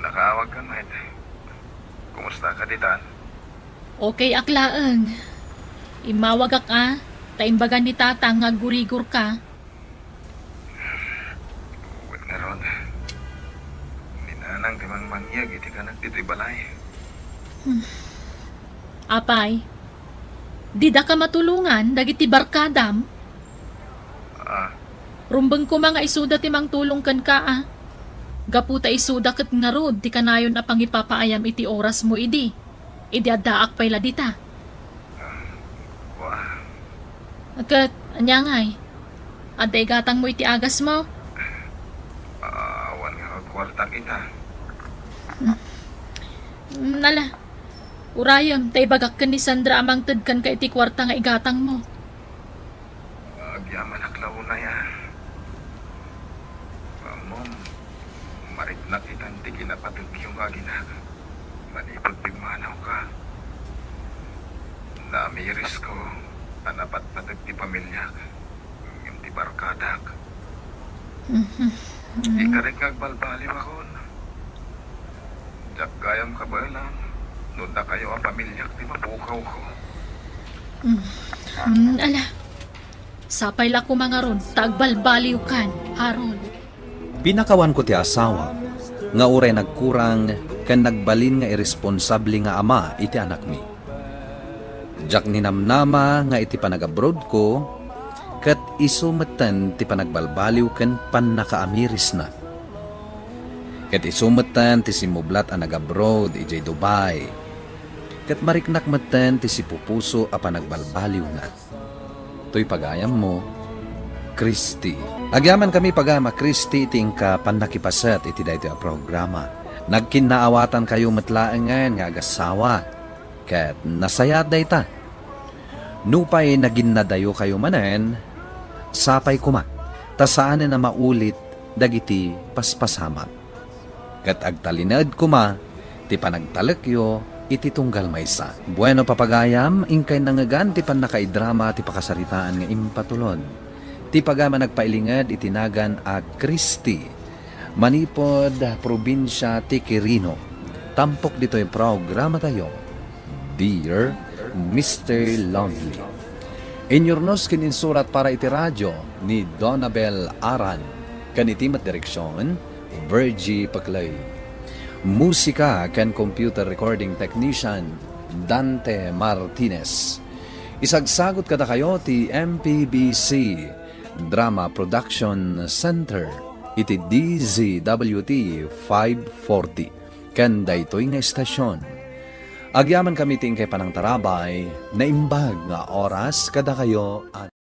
Nakaawagka met. Kumusta ka ditan? Okay ak laeng. Immawagak a. Ta imbagan ni Tatang nga aggurigorka. Wen ngarud, ni Nanang ti mangmangyeg iti kanak ditoy balay. Hmm. Apay, didaka matulongan dagiti barkadam? Ah. Rumbeng koma nga isuda ti mangtulong kenka, a. Gapu ta isuda ket ngarud ti kanayon a pangipapaayam iti orasmo idi. Idi addaak pay la dita. Wa. Ket, ania ngay? Adda igatangmo iti agasmo? Awan nga kuartak ita. Mm, ala. Urayem, ta ibagak ken ni Sandra a mangted kenka iti kuarta nga igatangmo. Agyamanak la unay, a. Ammom, mariknak itan ti kinapategyo nga aginak. Manipud pigmanawka, naamirisko a napatpateg ti pamiliak ngem ti barkadak. Mhm. Ikarik nga agbalbaliwakon. Diak gayam kabaelan no dakayo a pamiliak ti mapukawko. Mm. Mm, ala. Sapay la koma ngarud ta agbalbaliwkan, Harold. Pinakawanko ti asawa nga uray nagkurang ken nagbalin nga irresponsable nga ama iti anakmi. Diak ninamnama nga iti panagabroadko, ket isu metten ti panagbalbaliw ken pannakaamirisna. Ket isu metten ti simmublat a nagabroad idiay Dubai. Ket mariknak metten ti sipupuso a panagbalbaliwna. Toy pagayammo, Christy. Agyamankami, pagayam a Christy, iti inka pannakipaset iti daytoy a programa. Nagkinnaawatankayo met laengen nga agasawa, ket nasayaat dayta. Nupay naginnadayokayo manen, sapay koma, ta saanen a maulit dagiti paspasamak. Ket agtalinaed koma ti panagtalekyo iti tunggal maysa. Bueno, papagayam, inkay nangngegan ti pannakaidrama ti pakasaritaan nga impatulod. Ti pagayam a nagpailinged iti nagan a Christy, manipud probinsia ti Quirino. Tampok ditoy programatayo, Dear Mister Lonely. Inyurnos ken insurat para iti radio ni Donabel Aran, ken iti met direksion, Virgie Paclay. Musika ken computer recording technician, Dante Martinez. Isagsagut kadakayo ti M P B C Drama Production Center iti D Z W T five forty. Ken daytoy nga estasion, agyamankami ti inkay panangtarabay, naimbag nga oras kadakayo.